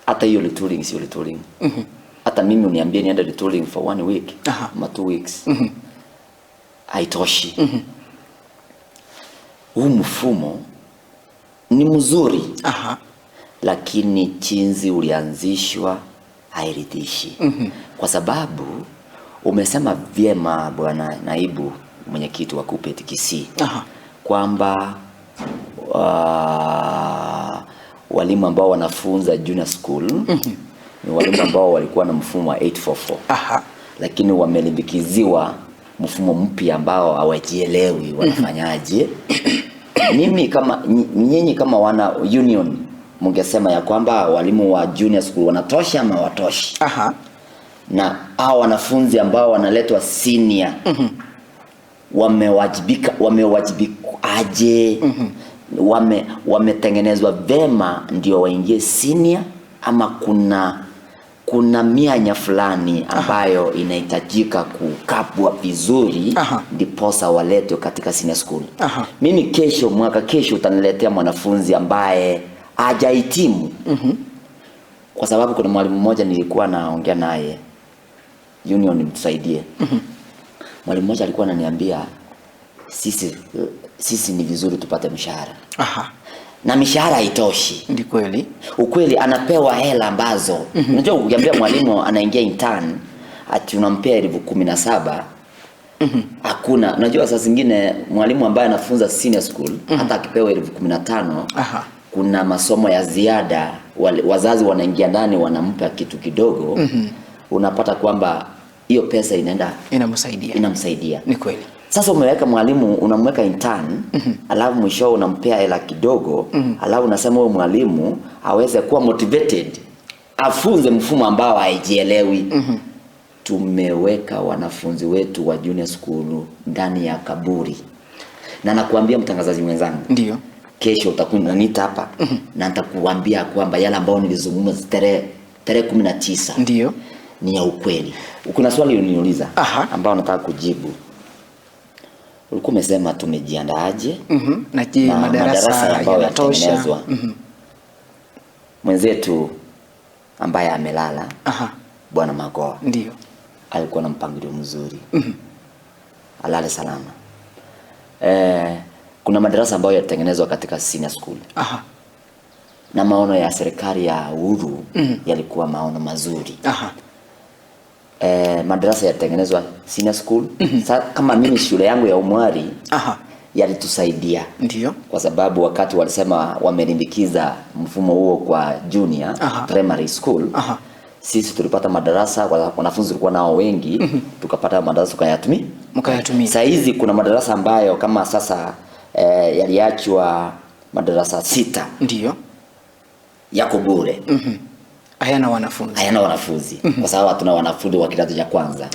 Hata hiyo retooling sio retooling. Hata mimi uniambie niende retooling for 1 week, ama 2 weeks. Haitoshi. Huu mfumo ni mzuri. Aha. Lakini jinsi ulianzishwa hairidhishi. Kwa sababu umesema vyema Bwana Naibu Mwenyekiti wa KUPPET Kisii, kwamba walimu ambao wanafunza junior school ni walimu ambao walikuwa na mfumo wa 844. Aha. Lakini wamelimbikiziwa mfumo mpya ambao hawajielewi wanafanyaje. Mimi kama nyinyi kama wana union mungesema ya kwamba walimu wa junior school wanatosha ama watoshi? Aha. Na hao wanafunzi ambao wanaletwa senior wamewajibika, wamewajibikaje? Wametengenezwa vema ndio waingie senior, ama kuna mianya fulani ambayo inahitajika kukabwa vizuri ndiposa waletwe katika senior school. Mimi kesho, mwaka kesho utaniletea mwanafunzi ambaye hajahitimu. Kwa sababu kuna mwalimu mmoja nilikuwa naongea naye, union mtusaidie. Mwalimu mmoja alikuwa ananiambia sisi ni vizuri tupate mshahara. Aha. Na mishahara haitoshi. Ndi kweli. Ukweli anapewa hela ambazo unajua ukiambia mwalimu anaingia intern ati unampea 17,000. Hakuna. Unajua saa zingine mwalimu ambaye anafunza senior school hata akipewa 15,000, kuna masomo ya ziada, wazazi wanaingia ndani wanampa kitu kidogo. Unapata kwamba hiyo pesa inaenda inamsaidia. Inamsaidia. Ni kweli. Sasa umeweka mwalimu, unamweka intern, alafu mwisho unampea hela kidogo, alafu unasema huyo mwalimu aweze kuwa motivated, afunze mfumo ambao haijielewi. Tumeweka wanafunzi wetu wa junior school ndani ya kaburi. Na nakuambia mtangazaji mwenzangu, ndio kesho utakuwa unaniita hapa na nitakuambia kwamba yale ambayo nilizungumza tarehe 19 ndio ni ya ukweli. Kuna swali uliniuliza ambao nataka kujibu. Ulikuwa umesema tumejiandaaje? Na je, madarasa ambayo yanatosha? yanatengenezwa. Mwenzetu ambaye amelala, Bwana Magoha, ndio alikuwa na mpangilio mzuri. Alale salama. Kuna madarasa ambayo yalitengenezwa katika senior school. Aha. Na maono ya serikali ya Uhuru yalikuwa maono mazuri. Aha. Madarasa yalitengenezwa senior school. Kama mimi shule yangu ya Umwari, yalitusaidia. Ndio. Kwa sababu wakati walisema wamelimbikiza mfumo huo kwa junior primary school, sisi tulipata madarasa, wanafunzi tulikuwa nao wengi, tukapata madarasa tukayatumia. Mkayatumia. Saa hizi kuna madarasa ambayo kama sasa yaliachwa madarasa 6. Ndio. Yako bure. Hayana wanafunzi. Hayana wanafunzi. Kwa sababu hatuna wanafunzi wa kidato cha kwanza.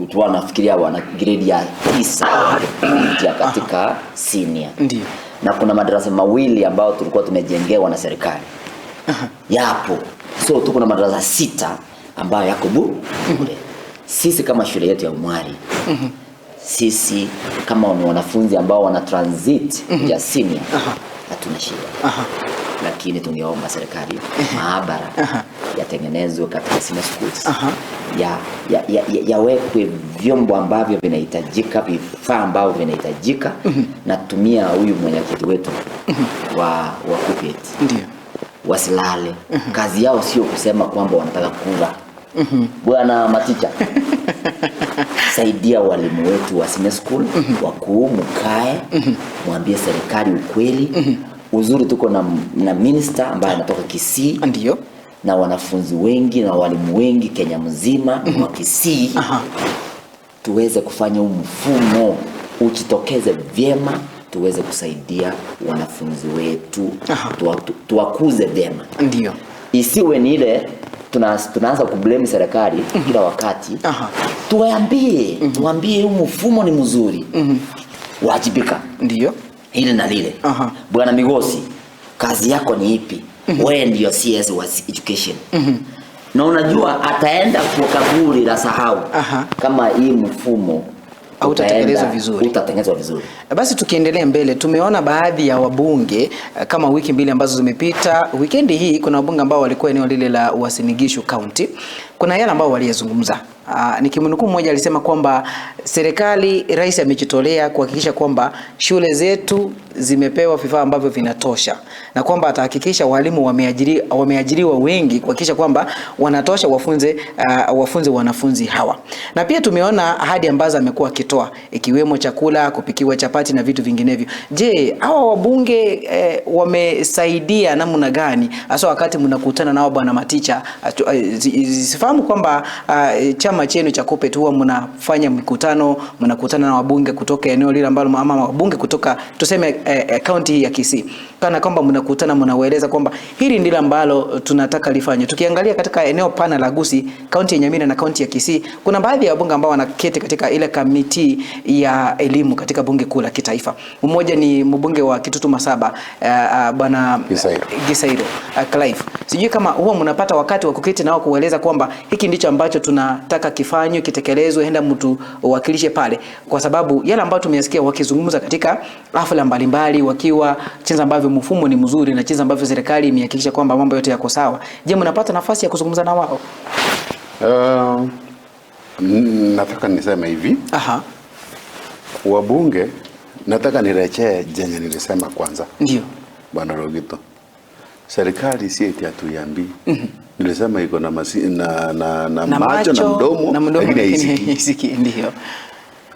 Tunafikiria wana grade ya 9 kuja katika senior. Ndio. Na kuna madarasa mawili ambayo tulikuwa tumejengewa na serikali. Yapo. So tuko na madarasa 6 ambayo yako bure. Sisi kama shule yetu ya Umwari, sisi kama ni wanafunzi ambao wana transit ya senior, hatuna shida. Lakini tungeomba serikali maabara yatengenezwe katika senior schools, yawekwe vyombo ambavyo vinahitajika, vifaa ambavyo vinahitajika. Natumia huyu mwenyekiti wetu wa KUPPET, Ndio. wasilale. Kazi yao sio kusema kwamba wanataka kura. Bwana Maticha, saidia walimu wetu wa senior school, wakuu, mkae, mwambie serikali ukweli. Uzuri tuko na minister ambaye anatoka Kisii. Ndio. Na wanafunzi wengi na walimu wengi Kenya mzima ni wa Kisii. Tuweze kufanya huu mfumo ujitokeze vyema, tuweze kusaidia wanafunzi wetu, tuwakuze vyema. Ndio. Isiwe ni ile tunaanza kublame serikali kila wakati. Tuambie huu mfumo ni mzuri. Wajibika. Ndio. Hili na lile. Bwana Migosi, kazi yako ni ipi? Wewe ndio CS wa education. Na unajua ataenda kwa kaburi la sahau. Kama hii mfumo hautatekelezwa vizuri. Utatengenezwa vizuri. Basi tukiendelea mbele, tumeona baadhi ya wabunge kama wiki mbili ambazo zimepita, weekend hii kuna wabunge ambao walikuwa eneo lile la Uasin Gishu County. Kuna yale ambao waliyazungumza. Nikimnukuu mmoja alisema kwamba serikali, rais amejitolea kuhakikisha kwamba shule zetu zimepewa vifaa ambavyo vinatosha, na kwamba atahakikisha walimu wameajiriwa wengi kuhakikisha kwamba wanatosha wafunze wanafunzi hawa. Na pia tumeona ahadi ambazo amekuwa akitoa ikiwemo chakula, kupikiwa chapati na vitu vinginevyo. Je, hawa wabunge wamesaidia namna gani hasa wakati mnakutana nao Bwana Maticha? Sifahamu kwamba chama chenu cha KUPPET huwa mnafanya mikutano, mnakutana na wabunge kutoka eneo lile ambalo, ama wabunge kutoka tuseme kaunti hii ya Kisii, kana kwamba mnakutana mnawaeleza kwamba hili ndilo ambalo tunataka lifanye. Tukiangalia katika eneo pana la Gusii, kaunti ya Nyamira na kaunti ya Kisii, kuna baadhi ya wabunge ambao wanaketi katika ile kamiti ya elimu katika bunge kuu la kitaifa. Mmoja ni mbunge wa Kitutu Masaba, Bwana Gisairo Clive. Sijui kama huwa mnapata wakati wa kuketi nao kueleza kwamba hiki ndicho ambacho tunataka kifanywe, kitekelezwe, enda mtu wakilishe pale, kwa sababu yale ambayo tumeyasikia wakizungumza katika hafla mbalimbali, wakiwa jinsi ambavyo mfumo ni mzuri na jinsi ambavyo serikali imehakikisha kwamba mambo yote yako sawa. Je, mnapata nafasi ya kuzungumza na wao? Nataka niseme hivi. Wabunge, nataka nirejee jenye nilisema kwanza. Ndio. Bwana Rogito, serikali si eti hatuiambii. Nilisema iko na na macho na mdomo, lakini haisikii. Ndio.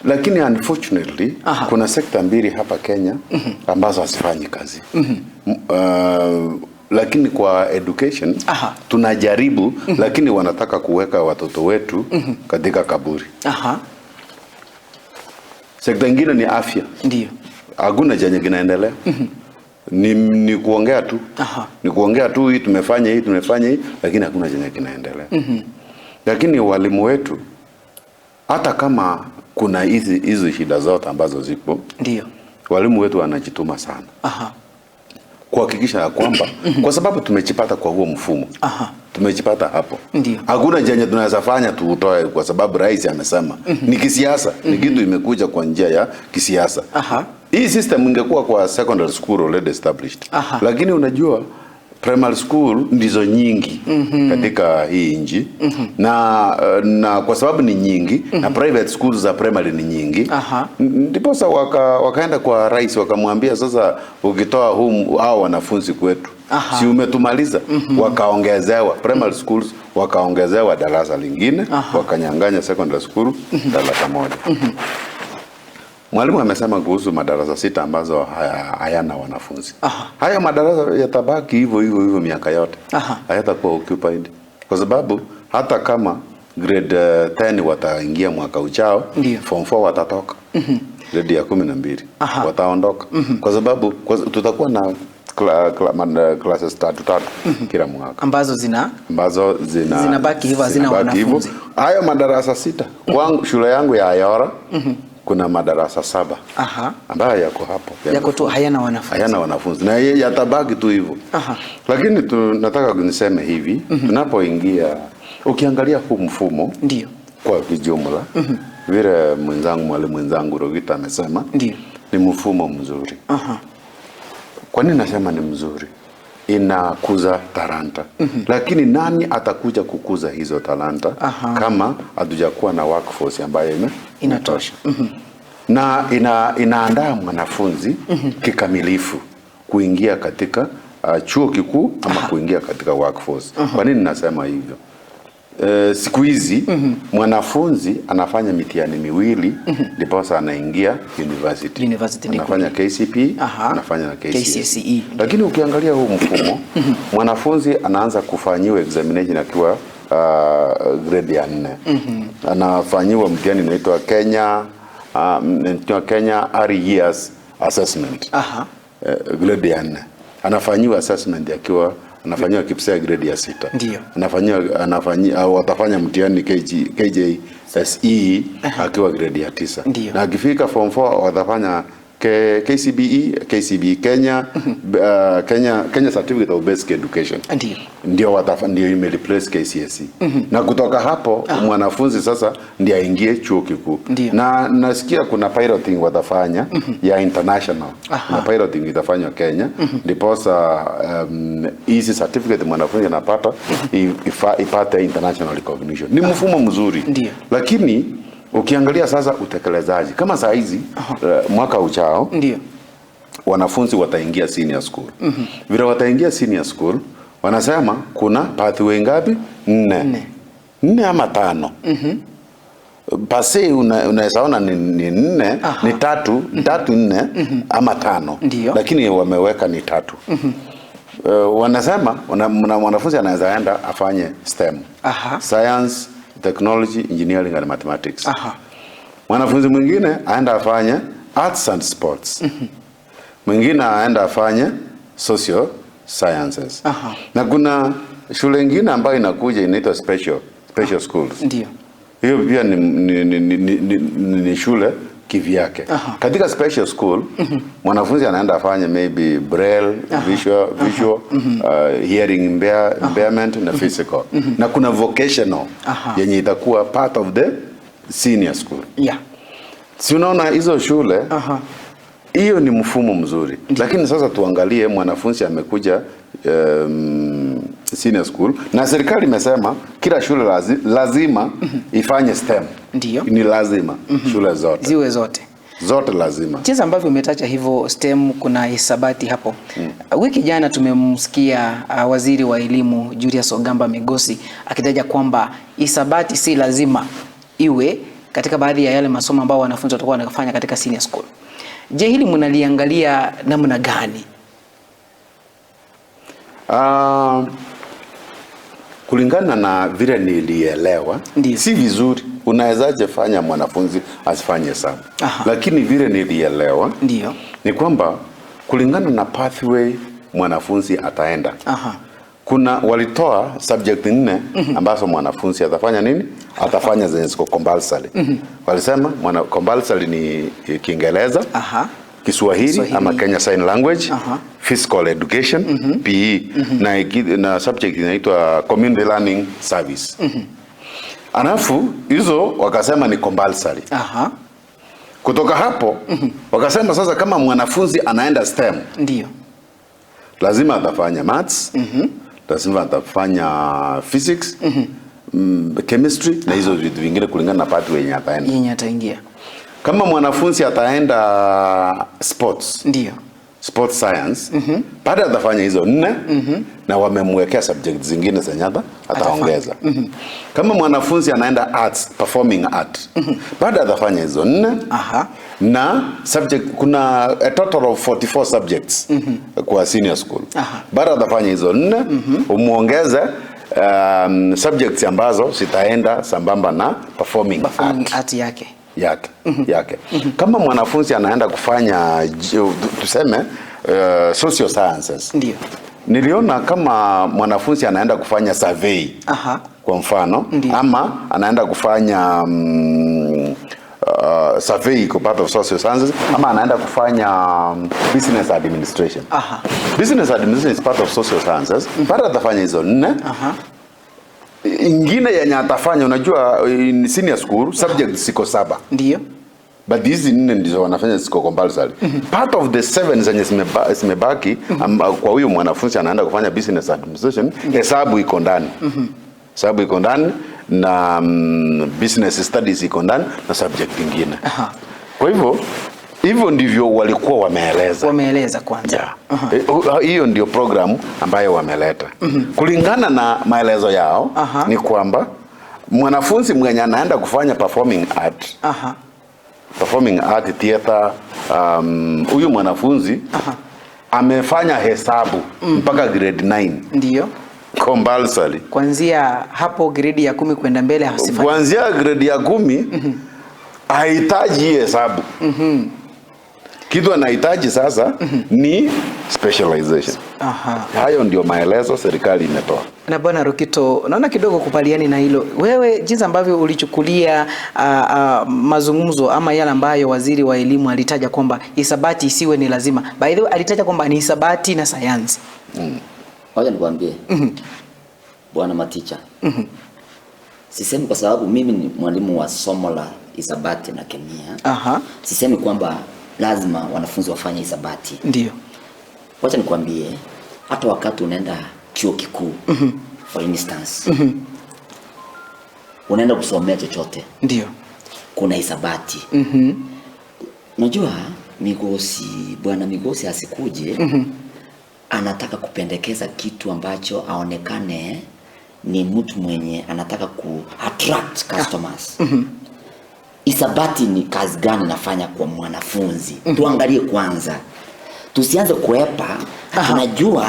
Lakini unfortunately kuna sekta mbili hapa Kenya ambazo hazifanyi kazi. Lakini kwa education tunajaribu, lakini wanataka kuweka watoto wetu katika kaburi. Sekta nyingine ni afya. Ndio. Hakuna chenye kinaendelea. Ni kuongea tu. Ni kuongea tu, hii tumefanya hii, tumefanya hii, lakini hakuna chenye kinaendelea. Lakini walimu wetu, hata kama kuna hizi shida zote ambazo zipo, ndio, walimu wetu wanajituma sana. Kuhakikisha kwamba kwa sababu tumejipata kwa huo mfumo. Tumejipata hapo. Ndio. Hakuna chenye tunaweza fanya tuutoe kwa sababu rais amesema. Ni kisiasa, ni kitu imekuja kwa njia ya kisiasa. Hii system ingekuwa kwa secondary school already established. Lakini unajua primary school ndizo nyingi katika hii nchi. Na kwa sababu ni nyingi na private schools za primary ni nyingi. Ndiposa wakaenda kwa rais wakamwambia, sasa ukitoa hao wanafunzi kwetu, si umetumaliza? Wakaongezewa primary schools, wakaongezewa darasa lingine, wakanyang'anya secondary school darasa moja. Mwalimu amesema kuhusu madarasa 6 ambazo hayana wanafunzi. Haya madarasa yatabaki hivyo hivyo hivyo miaka yote. Hayatakuwa occupied. Kwa sababu hata kama grade 10 wataingia mwaka ujao, form 4 watatoka. Grade ya 12 wataondoka. Kwa sababu tutakuwa na classes 3 kila mwaka ambazo zinabaki hivyo, hazina wanafunzi. Hayo madarasa 6 kwangu, shule yangu ya Ayora kuna madarasa 7 ambayo yako hapo, yako tu hayana wanafunzi, hayana wanafunzi na yatabaki tu hivyo. Lakini tunataka niseme hivi, tunapoingia Ukiangalia huu mfumo Ndio. kwa kijumla, vile mwenzangu, mwalimu mwenzangu Rogita amesema, Ndio. ni mfumo mzuri. Kwa nini nasema ni mzuri? Inakuza talanta. Lakini nani atakuja kukuza hizo talanta kama hatujakuwa na workforce ambayo Inatosha. Na inaandaa mwanafunzi kikamilifu kuingia katika chuo kikuu ama kuingia katika workforce. Kwa nini nasema hivyo? Siku hizi mwanafunzi anafanya mitihani miwili ndiposa anaingia university. University ni Anafanya KCPE, anafanya na KCSE. KCSE. Lakini ukiangalia huu mfumo mwanafunzi anaanza kufanyiwa examination akiwa grade ya 4. Anafanyiwa mtihani inaitwa Kenya Kenya Early Years Assessment. Grade ya 4. Anafanyiwa assessment akiwa anafanyiwa KPSEA grade ya 6. Ndio. Anafanyiwa watafanya mtihani KJSE akiwa grade ya 9. Ndio. Na akifika form 4 watafanya KCBE, KCB Kenya, Kenya Certificate of Basic Education. Ndio. Ndio ime replace KCSE. Na kutoka hapo mwanafunzi sasa ndiye aingie chuo kikuu. Ndio. Na nasikia kuna piloting watafanya ya international. Na piloting itafanywa Kenya. Ndiposa hizi certificate mwanafunzi anapata ipate international recognition. Ni mfumo mzuri. Ndio. Lakini ukiangalia sasa utekelezaji kama saa hizi mwaka ujao Ndio. wanafunzi wataingia senior school. Vile wataingia senior school wanasema kuna pathway ngapi? Nne. 4 ama 5. Pase unaweza ona ni 4, ni 3, 3 4 ama 5. Ndio. Lakini wameweka ni 3. Wanasema mwanafunzi anaweza enda afanye STEM. Science, Technology, Engineering and Mathematics. Mwanafunzi mwingine aenda afanye Arts and Sports. Mwingine aenda afanye Social Sciences. Na kuna shule nyingine ambayo inakuja inaitwa special schools. Ndio. Hiyo pia ni shule kivyake. Katika special school mwanafunzi anaenda afanye maybe braille, visual, hearing impairment na physical. Na kuna vocational yenye itakuwa part of the senior school. Si unaona hizo shule? Hiyo ni mfumo mzuri. Lakini sasa tuangalie mwanafunzi amekuja senior school na serikali imesema kila shule lazima ifanye STEM. Ndio. Ni lazima shule zote. Ziwe zote. Zote lazima. Jinsi ambavyo umetaja hivyo STEM, kuna hisabati hapo. Wiki jana tumemsikia waziri wa elimu Julius Ogamba Migosi akitaja kwamba hisabati si lazima iwe katika baadhi ya yale masomo ambayo wanafunzi watakuwa wanafanya katika senior school. Je, hili mnaliangalia namna gani? Kulingana na vile nilielewa, si vizuri. Unawezaje fanya mwanafunzi asifanye hesabu? Lakini vile nilielewa, Ndio. ni kwamba kulingana na pathway mwanafunzi ataenda. Kuna walitoa subject 4 ambazo mwanafunzi atafanya nini? Atafanya zenye ziko compulsory. Walisema compulsory ni Kiingereza, Kiswahili, Kiswahili ama Kenya Sign Language, Physical Education, PE, na subject inaitwa Community Learning Service. Alafu hizo wakasema ni compulsory. Kutoka hapo wakasema sasa kama mwanafunzi anaenda STEM, Ndio. lazima atafanya maths, lazima atafanya physics, chemistry na hizo vitu vingine kulingana na pathway yenye ataenda. Yenye ataingia. Kama mwanafunzi ataenda sports, Ndio. sports science, baada atafanya hizo 4 na wamemwekea subject zingine zenye ataongeza. Kama mwanafunzi anaenda arts, performing art, baada atafanya hizo 4 na subject, kuna a total of 44 subjects kwa senior school. Baada atafanya hizo 4, umuongeze subjects ambazo zitaenda sambamba na performing art. Art yake. Yake. Kama mwanafunzi anaenda kufanya tuseme social sciences. Ndio. Niliona kama mwanafunzi anaenda kufanya survey. Kwa mfano, Ndio. ama anaenda kufanya survey iko part of social sciences, ama anaenda kufanya business administration. Business administration is part of social sciences. Baada atafanya hizo 4. Ingine yenye atafanya, unajua in senior school subjects ziko 7. Ndio. But hizi 4 ndizo wanafanya ziko compulsory. Part of the 7 zenye zimebaki kwa huyu mwanafunzi anaenda kufanya business administration, hesabu iko ndani. Hesabu iko ndani na business studies iko ndani na subject nyingine. Kwa hivyo hivyo ndivyo walikuwa wameeleza. Wameeleza kwanza. Yeah. Hiyo ndio programu ambayo wameleta. Kulingana na maelezo yao ni kwamba mwanafunzi mwenye anaenda kufanya performing art. Performing art theater, huyu mwanafunzi amefanya hesabu mpaka grade 9. Ndio. Compulsory. Kuanzia hapo grade ya 10 kwenda mbele hasifanyi. Kuanzia grade ya 10 hahitaji hesabu. Kitu anahitaji sasa ni specialization. Hayo ndio maelezo serikali imetoa. Na Bwana Rukito, naona kidogo kupaliani na hilo. Wewe jinsi ambavyo ulichukulia mazungumzo ama yale ambayo waziri wa elimu alitaja kwamba hisabati isiwe ni lazima. By the way, alitaja kwamba ni hisabati na sayansi. Wacha nikwambie. Bwana Maticha. Sisemi kwa sababu mimi ni mwalimu wa somo la hisabati na kemia. Sisemi kwamba lazima wanafunzi wafanye hisabati. Ndio. Wacha nikwambie, hata wakati unaenda chuo kikuu, for instance, unaenda kusomea chochote. Ndio. Kuna hisabati. Unajua Migosi, Bwana Migosi asikuje, anataka kupendekeza kitu ambacho aonekane ni mtu mwenye anataka ku attract customers. Hisabati ni kazi gani nafanya kwa mwanafunzi? Tuangalie kwanza. Tusianze kuepa. Unajua,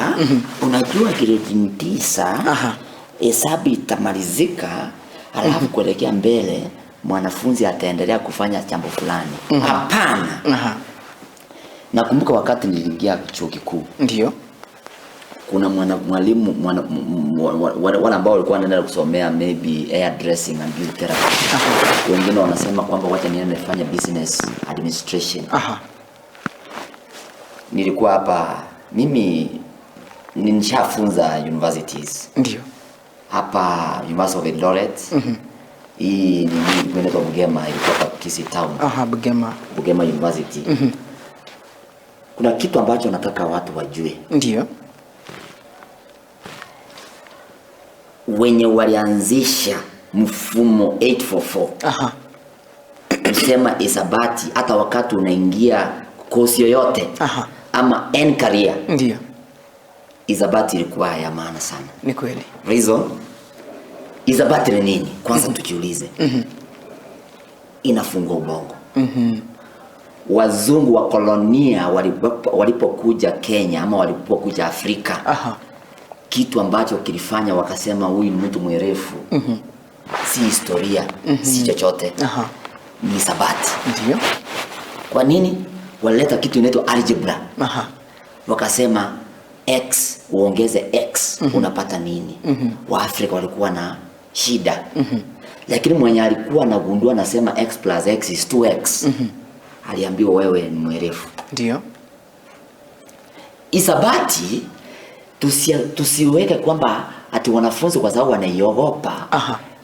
unajua grade 9 hesabu itamalizika, alafu kuelekea mbele mwanafunzi ataendelea kufanya jambo fulani. Hapana. Nakumbuka wakati niliingia chuo kikuu. Ndio. Kuna mwalimu wale ambao walikuwa wanaenda kusomea maybe hair dressing and beauty therapy. Wengine wanasema kwamba wacha niende nifanye business administration. Nilikuwa hapa mimi nishafunza universities. Ndio. Hapa University of Eldoret. Hii ni inaitwa Bugema, ilikuwa hapa Kisii Town. Bugema. Bugema University. Kuna kitu ambacho nataka watu wajue. Ndio. Wenye walianzisha mfumo 844. Kusema hisabati hata wakati unaingia kosi yoyote ama n career. Ndio. Hisabati ilikuwa ya maana sana. Ni kweli. Reason, hisabati ni nini? Kwanza tujiulize. Inafungua ubongo. Wazungu wa kolonia walipokuja Kenya ama walipokuja Afrika. Kitu ambacho kilifanya wakasema huyu ni mtu mwerefu. Si historia, si chochote. Ni hisabati. Ndio. Kwa nini? Walileta kitu inaitwa algebra. Wakasema x uongeze x unapata nini? Waafrika walikuwa na shida. Lakini mwenye alikuwa anagundua anasema x plus x is 2x. Aliambiwa wewe ni mwerefu. Ndio. Hisabati tusiweke kwamba ati wanafunzi kwa sababu wanaiogopa.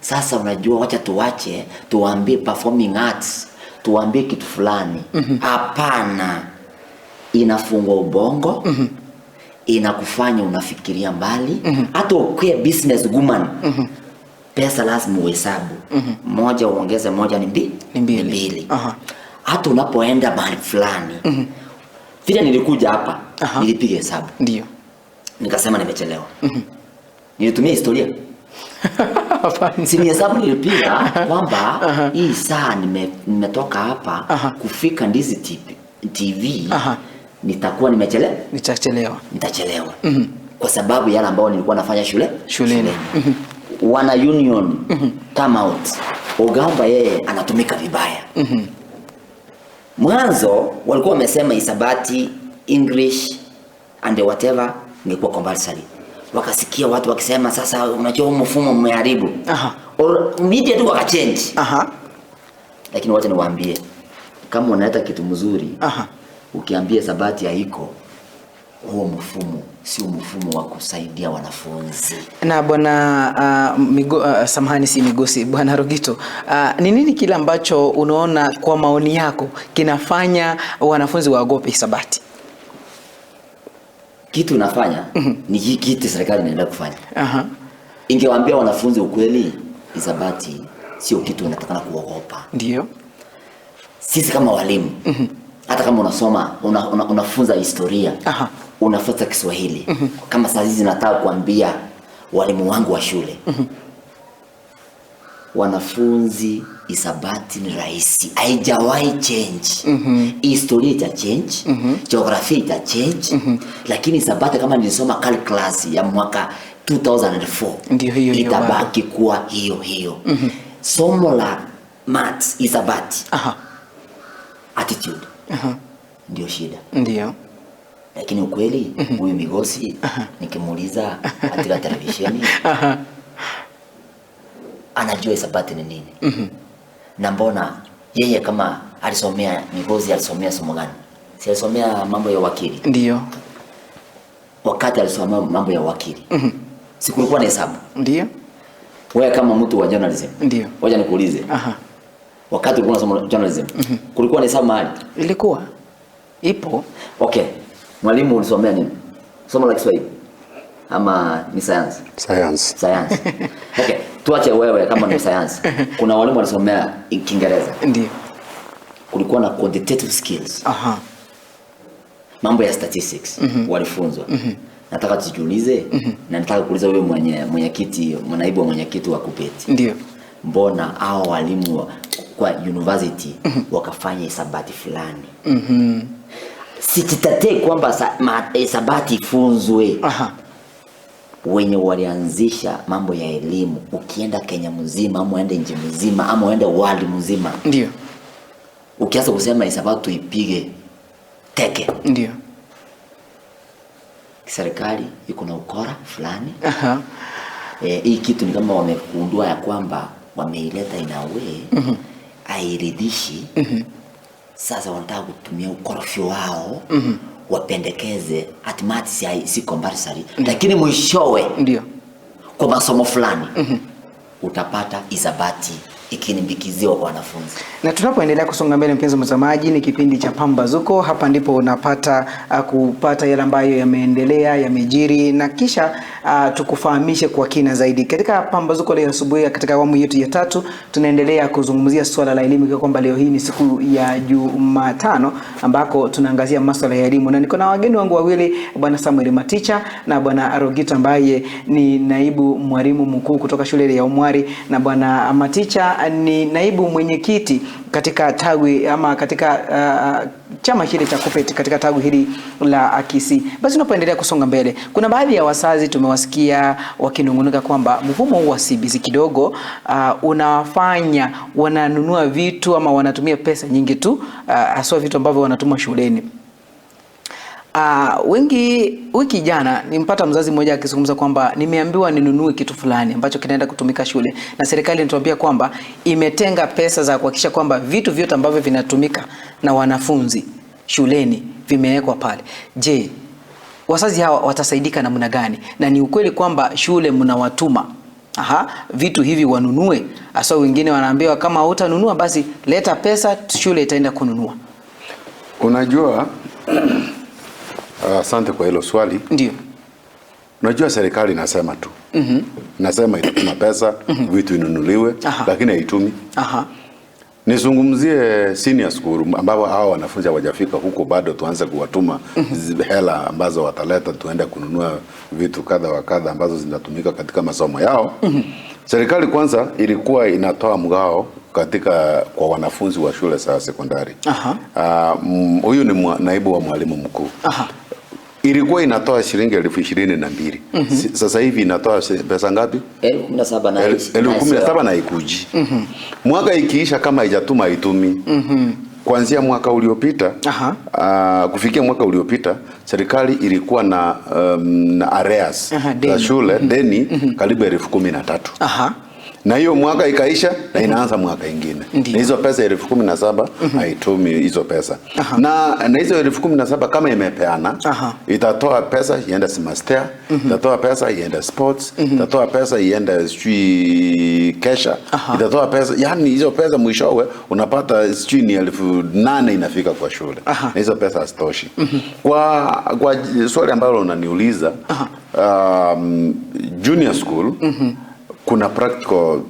Sasa unajua wacha tuache tuwaambie performing arts, tuwaambie kitu fulani. Hapana. Inafungua ubongo. Inakufanya unafikiria mbali. Hata ukiwa business woman, pesa lazima uhesabu. Moja uongeze moja ni mbili. Hata unapoenda mahali fulani. Vile nilikuja hapa, nilipiga hesabu. Ndio. Nikasema nimechelewa. Nilitumia historia. Si ni hesabu nilipiga kwamba hii saa nimetoka hapa kufika Ndizi TV nitakuwa nimechelewa. Nitachelewa. Nitachelewa. Kwa sababu yale ambao nilikuwa nafanya shuleni. Wana union come out. Ogamba yeye anatumika vibaya. Mwanzo walikuwa wamesema hisabati, English and whatever ingekuwa compulsory. Wakasikia watu wakisema sasa unajua mfumo umeharibu. Or media tu wakachange. Lakini wacha niwaambie, kama unaleta kitu mzuri, ukiambia hisabati haiko, Huo mfumo sio mfumo wa kusaidia wanafunzi. Na bwana samahani, si Migosi, bwana Rogito, ni nini kile ambacho unaona kwa maoni yako kinafanya wanafunzi waogope hisabati? Kitu inafanya ni hii kitu serikali inaenda kufanya. Ingewaambia wanafunzi ukweli, hisabati sio kitu unatakana kuogopa. Ndio. Sisi kama walimu, hata kama unasoma, unafunza historia, unafunza Kiswahili. Kama saa hizi nataka kuambia walimu wangu wa shule, wanafunzi hisabati ni rahisi, haijawahi change. Historia ita change, geografia ita change, lakini hisabati kama nilisoma calculus ya mwaka 2004 ndio hiyo hiyo itabaki kuwa hiyo hiyo. Somo la maths hisabati, attitude ndio shida. Ndio. Lakini ukweli huyu Migosi nikimuuliza katika televisheni anajua hisabati ni nini. Na mbona yeye kama alisomea Migosi, alisomea somo gani? Si alisomea mambo ya wakili? Ndio. Wakati alisomea mambo ya wakili, si kulikuwa na hesabu? Ndio. Wewe kama mtu wa journalism. Ndio. Ngoja nikuulize. Wakati ulikuwa unasoma journalism, kulikuwa na hesabu mahali? Ilikuwa. Ipo. Okay. Mwalimu ulisomea nini? Somo la Kiswahili ama ni science? Science. Science. Okay, tuache wewe kama ni science. Kuna walimu walisomea Kiingereza. Ndio. Kulikuwa na quantitative skills. Mambo ya statistics walifunzwa. Nataka tujiulize, na nataka kuuliza wewe mwenyekiti, naibu wa mwenyekiti wa KUPPET. Ndio. Mbona hao walimu kwa university wakafanya hisabati fulani? Sikitatei kwamba hisabati ifunzwe. Wenye walianzisha mambo ya elimu, ukienda Kenya mzima ama uende nchi mzima ama uende world mzima, Ndio. ukianza kusema hisabati tuipige teke, Ndio. serikali iko na ukora fulani. Hii kitu ni kama wamegundua ya kwamba wameileta in a way hairidhishi. Sasa wanataka kutumia ukorofi wao wapendekeze ati maths si compulsory, lakini mwishowe Ndio. kwa masomo fulani utapata hisabati ikinimbikiziwa kwa wanafunzi. Na tunapoendelea kusonga mbele, mpenzi mtazamaji, ni kipindi cha Pambazuko. Hapa ndipo unapata kupata yale ambayo yameendelea, yamejiri, na kisha tukufahamishe kwa kina zaidi. Katika Pambazuko leo asubuhi, katika awamu yetu ya tatu, tunaendelea kuzungumzia swala la elimu, kwa kwamba leo hii ni siku ya Jumatano ambako tunaangazia masuala ya elimu, na niko na wageni wangu wawili, Bwana Samuel Maticha na Bwana Rogito ambaye ni naibu mwalimu mkuu kutoka shule ya Umwari, na Bwana Maticha ni naibu mwenyekiti katika tawi ama katika chama kile cha KUPPET katika tawi hili la Kisii. Basi tunapoendelea kusonga mbele, kuna baadhi ya wazazi tumewasikia wakinungunika kwamba mfumo huu wa CBC kidogo unawafanya wananunua vitu ama wanatumia pesa nyingi tu, haswa vitu ambavyo wanatuma shuleni. Wengi wiki jana nimpata mzazi mmoja akizungumza kwamba nimeambiwa ninunue kitu fulani ambacho kinaenda kutumika shule, na serikali inatuambia kwamba imetenga pesa za kuhakikisha kwamba vitu vyote ambavyo vinatumika na wanafunzi shuleni vimewekwa pale. Je, wazazi hawa watasaidika namna gani? Na ni ukweli kwamba shule mnawatuma vitu hivi wanunue, hasa wengine wanaambiwa kama hutanunua basi leta pesa, shule itaenda kununua. Unajua, asante kwa hilo swali. Ndio. Unajua serikali inasema tu. Inasema itatuma pesa, vitu inunuliwe, lakini haitumi. Nizungumzie senior school ambao hao wanafunzi hawajafika huko bado, tuanze kuwatuma hela ambazo wataleta tuende kununua vitu kadha wa kadha ambazo zinatumika katika masomo yao. Serikali kwanza ilikuwa inatoa mgao katika kwa wanafunzi wa shule za sekondari. Huyu ni naibu wa mwalimu mkuu. Ilikuwa inatoa shilingi 22,000. Sasa hivi inatoa pesa ngapi? 17,000 na 17,000 na ikuji. Mwaka ikiisha kama haijatuma itumi. Kuanzia mwaka uliopita, kufikia mwaka uliopita serikali ilikuwa na na arrears za shule deni karibu 13,000. Na hiyo mwaka ikaisha na inaanza mwaka ingine. Na hizo pesa 17,000 haitumi hizo pesa. Na hizo 17,000 kama imepeana, itatoa pesa iende semester, itatoa pesa iende sports, itatoa pesa iende sijui kesha, itatoa pesa, yani hizo pesa mwishowe unapata sijui ni 8,000 inafika kwa shule. Na hizo pesa hazitoshi. Kwa swali ambalo unaniuliza, junior school kuna practical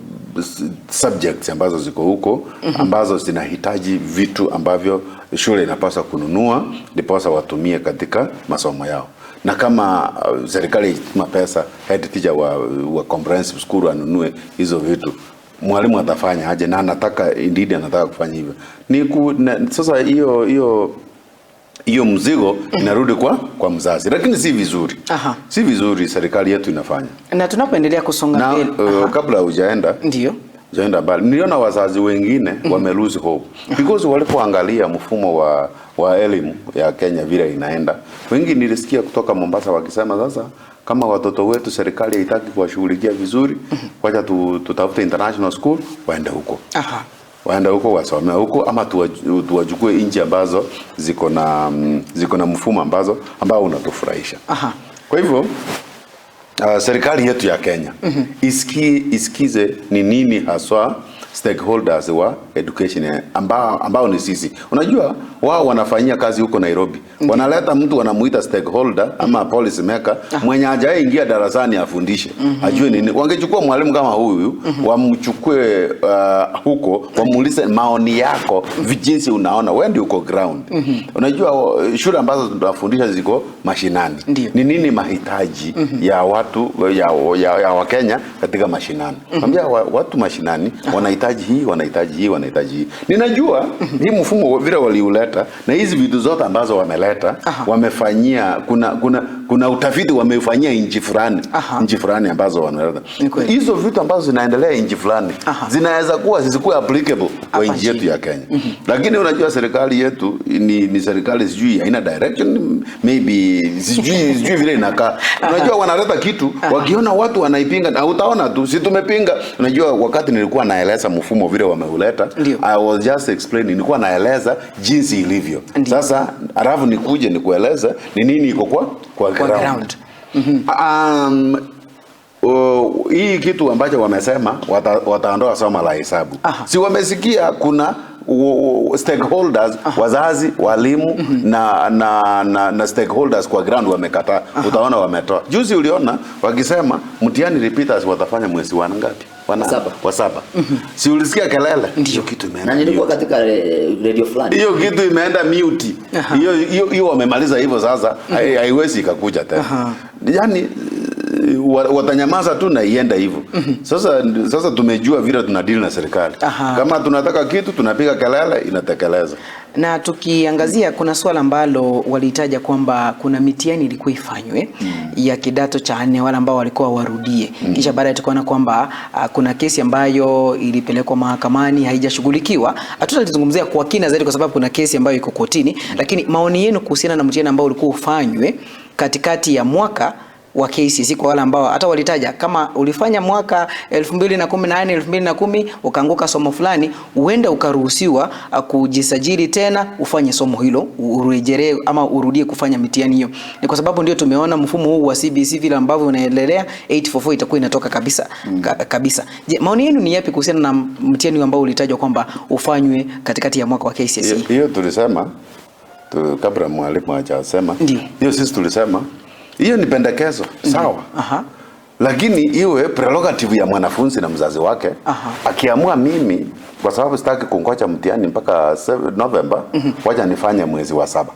subjects ambazo ziko huko, ambazo zinahitaji vitu ambavyo shule inapaswa kununua ndiposa watumie katika masomo yao. Na kama serikali ituma pesa head teacher wa comprehensive school anunue hizo vitu, mwalimu atafanya aje? Na anataka indeed anataka kufanya hivyo. Sasa hiyo mzigo inarudi kwa mzazi, lakini si vizuri. Si vizuri serikali yetu inafanya. Na tunapoendelea kusonga mbele, kabla hujaenda, ndio hujaenda mbali, niliona wazazi wengine wame lose hope because walipoangalia mfumo wa elimu ya Kenya vile inaenda. Wengi nilisikia kutoka Mombasa wakisema sasa kama watoto wetu serikali haitaki kuwashughulikia vizuri, wacha tutafute international school waende huko. Waende huko wasome huko, ama tuwachukue nchi ambazo ziko na mfumo ambao unatufurahisha. Kwa hivyo serikali yetu ya Kenya isikize ni nini haswa stakeholders wa education ambao ni sisi. Unajua wao wanafanyia kazi huko Nairobi. Wanaleta mtu wanamuita stakeholder ama policy maker mwenye hajaingia darasani afundishe. Ajue nini. Wangechukua mwalimu kama huyu, wamchukue huko, wamuulize maoni yako jinsi unaona wewe ndio uko ground. Unajua shule ambazo tunafundisha ziko mashinani. Ni nini mahitaji ya watu ya Wakenya katika mashinani? Mwambia watu mashinani wanahitaji hii, wanahitaji hii, wanahitaji hii. Ninajua hii mfumo vile waliuleta na hizi vitu zote ambazo wameleta, wamefanyia kuna utafiti wameufanyia nchi fulani, nchi fulani ambazo wanaleta. Hizo vitu ambazo zinaendelea nchi fulani zinaweza kuwa zisikuwe applicable kwa nchi yetu ya Kenya. Lakini unajua serikali yetu ni serikali sijui haina direction, maybe sijui vile inakaa. Unajua wanaleta kitu wakiona watu wanaipinga na utaona tu si tumepinga. Unajua wakati nilikuwa naeleza mfumo vile wameuleta, I was just explaining, nilikuwa naeleza jinsi ilivyo. Sasa alafu nikuje nikueleze ni nini iko kwa ground. Hii kitu ambacho wamesema wataondoa somo la hesabu. Si wamesikia kuna stakeholders, wazazi, walimu na stakeholders kwa ground wamekataa. Utaona wametoa. Juzi uliona wakisema mtihani repeaters watafanya mwezi wa ngapi? Wa saba. Si ulisikia kelele? Hiyo kitu imeenda. Na nilikuwa katika radio fulani. Hiyo kitu imeenda mute. Hiyo wamemaliza hivyo sasa, haiwezi ikakuja tena. Yaani watanyamaza tu na ienda hivyo. Sasa tumejua vile tunadeal na serikali. Kama tunataka kitu tunapiga kelele, inatekeleza. Na tukiangazia kuna swala ambalo walitaja kwamba kuna mitihani ilikuwa ifanywe ya kidato cha 4 wale ambao walikuwa warudie. Kisha baadaye tukaona kwamba kuna kesi ambayo ilipelekwa mahakamani haijashughulikiwa. Hatutalizungumzia kwa kina zaidi kwa sababu kuna kesi ambayo iko kotini, lakini maoni yenu kuhusiana na mtihani ambao ulikuwa ufanywe katikati ya mwaka wa KCSE kwa wale ambao hata walitaja kama ulifanya mwaka 2018 2010 ukaanguka somo fulani, uenda ukaruhusiwa kujisajili tena ufanye somo hilo, urejelee ama urudie kufanya mitihani hiyo. Ni kwa sababu ndio tumeona mfumo huu wa CBC vile ambavyo unaendelea, 844 itakuwa inatoka kabisa kabisa. Je, maoni yenu ni yapi kuhusiana na mtihani ambao ulitajwa kwamba ufanywe katikati ya mwaka wa KCSE? Hiyo tulisema kabla mwalimu hajasema. Hiyo sisi tulisema hiyo ni pendekezo, sawa. Lakini iwe prerogative ya mwanafunzi na mzazi wake. Akiamua mimi kwa sababu sitaki kungoja mtihani mpaka November, wacha nifanye mwezi wa 7.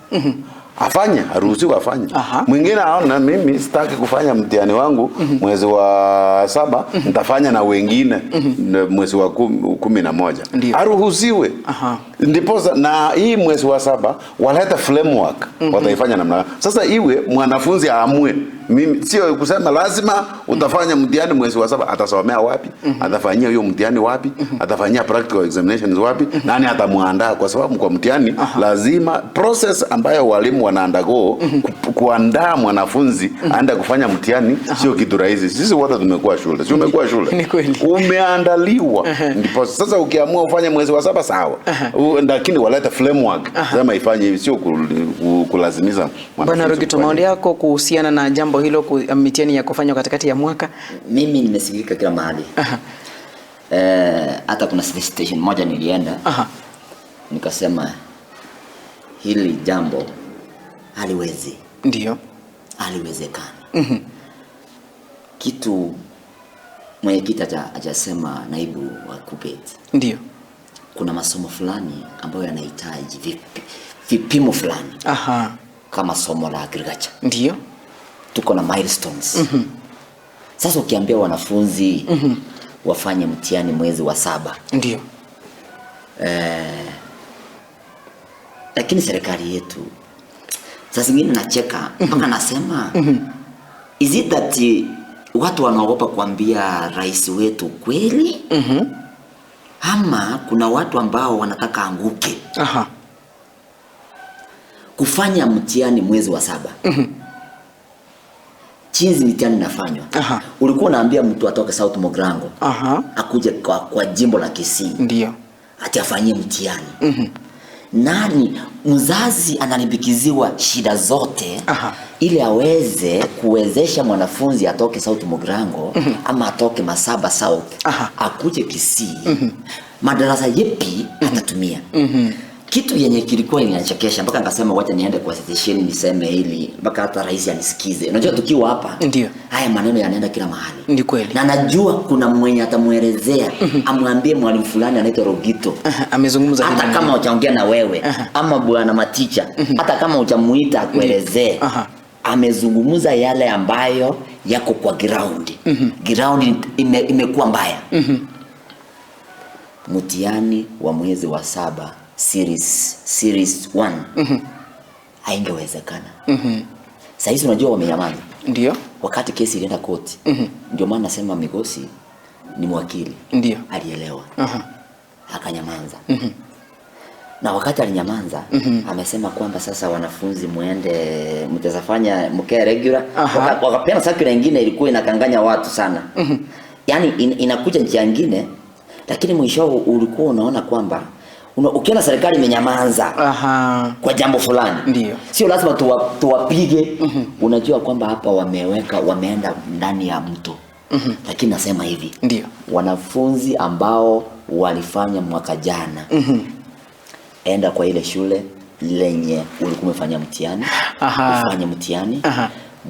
Afanye, aruhusiwe afanye. Mwingine aona mimi sitaki kufanya mtihani wangu mwezi wa 7, nitafanya na wengine mwezi wa 11. Aruhusiwe. Ndiposa na hii mwezi wa 7 waleta framework wataifanya namna. Sasa iwe mwanafunzi aamue. Mimi sio kusema lazima utafanya mtihani mwezi wa 7, atasomea wapi? Atafanyia hiyo mtihani wapi? Atafanyia practical examinations wapi? Nani atamuandaa? Kwa sababu kwa mtihani lazima process ambayo walimu wanaandago kuandaa mwanafunzi aende kufanya mtihani sio kitu rahisi. Sisi wote tumekuwa shule. Sio umekuwa shule? Ni kweli. Umeandaliwa. Ndipo sasa ukiamua ufanye mwezi wa 7 sawa. Lakini waleta framework. Sema ifanye hivi, sio kulazimisha mwanafunzi. Bwana Rogito, maoni yako kuhusiana na jambo hilo, mitihani ya kufanywa katikati ya mwaka? Mimi nimesikika kila mahali. Hata kuna station moja nilienda. Nikasema hili jambo haliwezi. Ndio. Haliwezekani. Kitu mwenyekiti hajasema, naibu wa KUPPET. Ndio. Kuna masomo fulani ambayo yanahitaji vipimo fulani. Kama somo la agriculture. Ndio. Tuko na milestones. Sasa ukiambia wanafunzi wafanye mtihani mwezi wa 7. Ndio. Lakini serikali yetu saa zingine nacheka mpaka nasema is it that watu wanaogopa kuambia rais wetu kweli? Ama kuna watu ambao wanataka anguke. Kufanya mtihani mwezi wa 7. Chinzi mitihani inafanywa. Ulikuwa unaambia mtu atoke South Mogrango. Akuje kwa jimbo la Kisii. Ndio. Ati afanyie mtihani. Nani mzazi analipikiziwa shida zote ili aweze kuwezesha mwanafunzi atoke South Mogrango ama atoke Masaba South akuje Kisii. Madarasa yepi atatumia? Kitu yenye kilikuwa inanichekesha mpaka nikasema wacha niende kwa station niseme hili mpaka hata rais anisikize. Unajua tukiwa hapa ndio haya maneno yanaenda kila mahali. Ni kweli. Na najua kuna mwenye atamuelezea, amwambie mwalimu fulani anaitwa Rogito. Amezungumza hata kama hujaongea na wewe ama bwana Maticha, hata kama hujamuita akuelezee. Amezungumza yale ambayo yako kwa ground. Ground imekuwa mbaya. Mtihani wa mwezi wa 7 series 1 haingewezekana. Sasa hizi unajua wamenyamaza. Ndio. Wakati kesi ilienda court. Ndio maana nasema Migosi ni mwakili. Ndio. Alielewa. Akanyamaza. Na wakati alinyamaza, amesema kwamba sasa wanafunzi muende mtazafanya mkee regular. Wakapeana circular nyingine ilikuwa inakanganya watu sana. Yaani inakuja njia nyingine, lakini mwisho ulikuwa unaona kwamba ukiona serikali imenyamaza kwa jambo fulani, ndio sio lazima tuwapige. Unajua kwamba hapa wameweka, wameenda ndani ya mto. Lakini nasema hivi, ndio wanafunzi ambao walifanya mwaka jana, enda kwa ile shule lenye ulikuwa umefanya mtihani, ufanye mtihani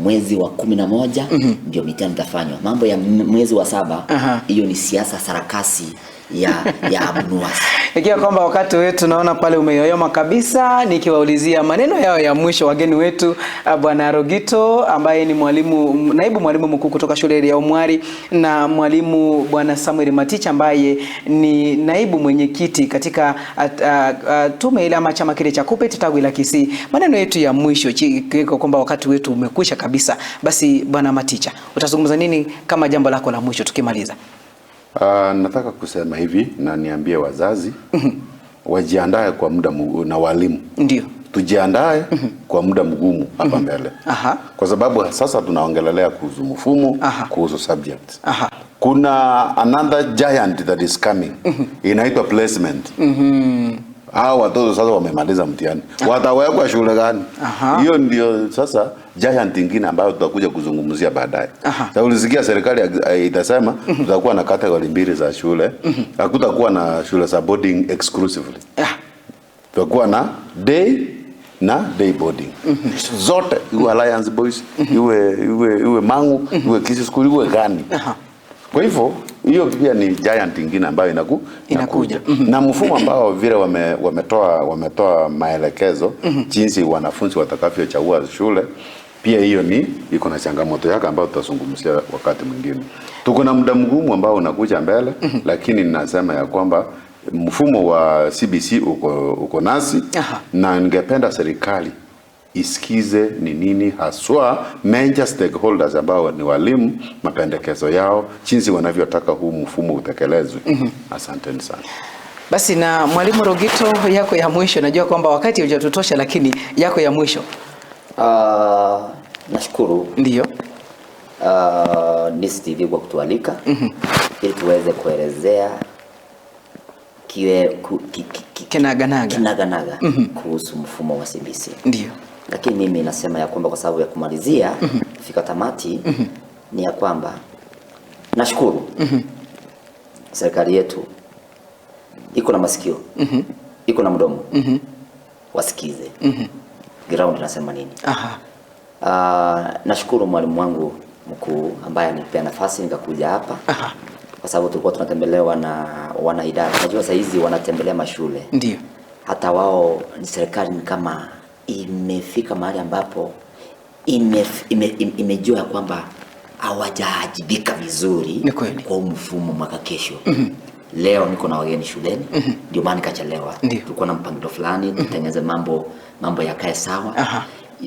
mwezi wa 11 ndio mitihani itafanywa. Mambo ya mwezi wa 7 hiyo ni siasa sarakasi ya Abunuwasi. Ikiwa kwamba wakati wetu naona pale umeyoyoma kabisa, nikiwaulizia maneno yao ya mwisho wageni wetu, Bwana Rogito ambaye ni mwalimu, naibu mwalimu mkuu kutoka shule ya Umwari, na mwalimu Bwana Samuel Maticha ambaye ni naibu mwenyekiti katika tume ile ama chama kile cha KUPPET tawi la Kisii. Maneno yetu ya mwisho ikiwa kwamba wakati wetu umekwisha kabisa, basi Bwana Maticha utazungumza nini kama jambo lako la mwisho tukimaliza? Nataka kusema hivi na niambie wazazi wajiandae kwa muda na walimu. Ndio. Tujiandae kwa muda mgumu hapa mbele. Kwa sababu sasa tunaongelelea kuhusu mfumo, kuhusu subjects. Kuna another giant that is coming. Inaitwa placement. Hao watoto sasa wamemaliza mtihani. Watawekwa shule gani? Hiyo ndio sasa giant nyingine ambayo tutakuja kuzungumzia baadaye. Sasa ulisikia serikali itasema tutakuwa na category 2 za shule. Hakutakuwa na shule za boarding exclusively. Tutakuwa na day na day boarding. Zote iwe Alliance Boys, iwe Mangu, iwe Kisii School, iwe gani. Kwa hivyo hiyo pia ni giant nyingine ambayo inakuja. Na mfumo ambao vile wametoa maelekezo jinsi wanafunzi watakavyochagua shule, pia hiyo ni iko na changamoto yake ambayo tutazungumzia wakati mwingine. Tuko na muda mgumu ambao unakuja mbele, lakini ninasema ya kwamba Mfumo wa CBC uko nasi. Na ningependa serikali isikize ni nini haswa major stakeholders ambao ni walimu, mapendekezo yao, jinsi wanavyotaka huu mfumo utekelezwe. Asanteni sana. Basi na Mwalimu Rogito, yako ya mwisho, najua kwamba wakati hujatutosha, lakini yako ya mwisho. Nashukuru. Ndio. Ndizi TV kwa kutualika ili tuweze kuelezea kinaganaga kinaganaga kuhusu mfumo wa CBC. Ndio. Lakini mimi nasema ya kwamba kwa sababu ya kumalizia kufika tamati ni ya kwamba nashukuru serikali yetu iko na masikio, iko na mdomo, wasikize ground nasema nini. Nashukuru mwalimu wangu mkuu ambaye alinipea nafasi nikakuja hapa. Kwa sababu tulikuwa tunatembelewa na wana idara. Unajua saa hizi wanatembelea mashule. Ndio. Hata wao ni serikali ni kama imefika mahali ambapo imejua ya kwamba hawajajibika vizuri kwa mfumo mwaka kesho. Leo niko na wageni shuleni, ndio maana nikachelewa. Tulikuwa na mpangilio fulani, tutengeneze mambo yakae sawa.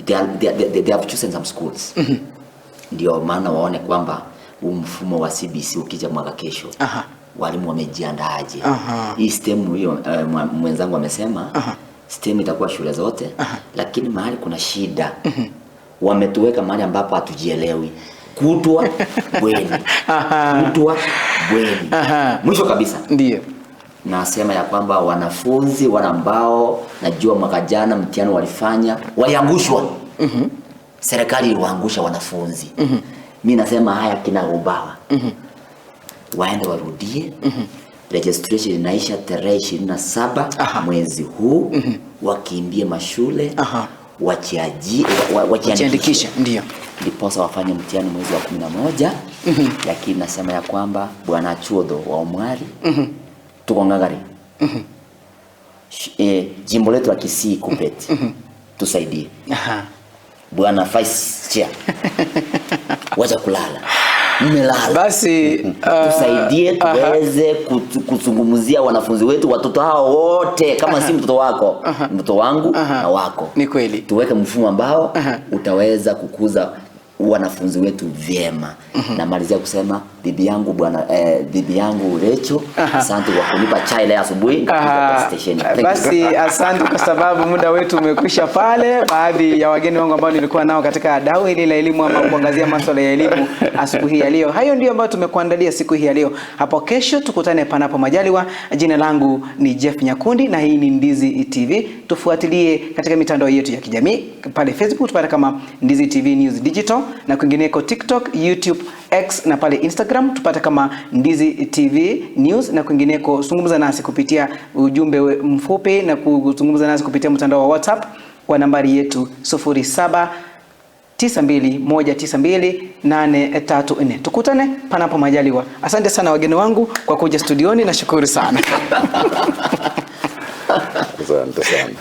They have chosen some schools. Ndio maana waone kwamba huu mfumo wa CBC ukija mwaka kesho, walimu wamejiandaaje. Hii STEM hiyo mwenzangu amesema STEM itakuwa shule zote, lakini mahali kuna shida wametuweka mahali ambapo hatujielewi. Kutwa bweni. Kutwa bweni. Mwisho kabisa. Ndio. Nasema ya kwamba wanafunzi wale ambao najua mwaka jana mtihani walifanya waliangushwa. Serikali iliwaangusha wanafunzi. Mimi nasema haya kina ubawa. Waende warudie. Registration inaisha tarehe 27 mwezi huu. Wakimbie mashule. Wajiandikishe. Ndio. Ndiposa wafanye mtihani mwezi wa 11. Lakini nasema ya kwamba Bwana Chuodho wa Omwari, tuko ngangari. Jimbo letu la Kisii Kuppet. Tusaidie. Bwana Vice Chair. Wacha kulala. Mmelala. Basi tusaidie tuweze kuzungumzia wanafunzi wetu, watoto hao wote, kama si mtoto wako, mtoto wangu na wako. Ni kweli. Tuweke mfumo ambao utaweza kukuza wanafunzi wetu vyema. Namalizia kusema bibi yangu bwana, bibi yangu Recho, asante kwa kunipa chai leo asubuhi. Basi asante kwa sababu muda wetu umekwisha pale. Baadhi ya wageni wangu ambao nilikuwa nao katika dau hili la elimu ama kuangazia masuala ya elimu asubuhi ya leo. Hayo ndio ambayo tumekuandalia siku hii ya leo. Hapo kesho tukutane panapo majaliwa. Jina langu ni Jeff Nyakundi na hii ni Ndizi TV. Tufuatilie katika mitandao yetu ya kijamii pale Facebook tupate kama Ndizi TV News Digital, na kwingineko TikTok, YouTube, X na pale Instagram tupate kama Ndizi TV News, na kwingineko zungumza nasi kupitia ujumbe mfupi na kuzungumza nasi kupitia mtandao wa WhatsApp kwa nambari yetu 0792192834. Tukutane panapo majaliwa. Asante sana wageni wangu kwa kuja studioni, nashukuru sana. Asante sana.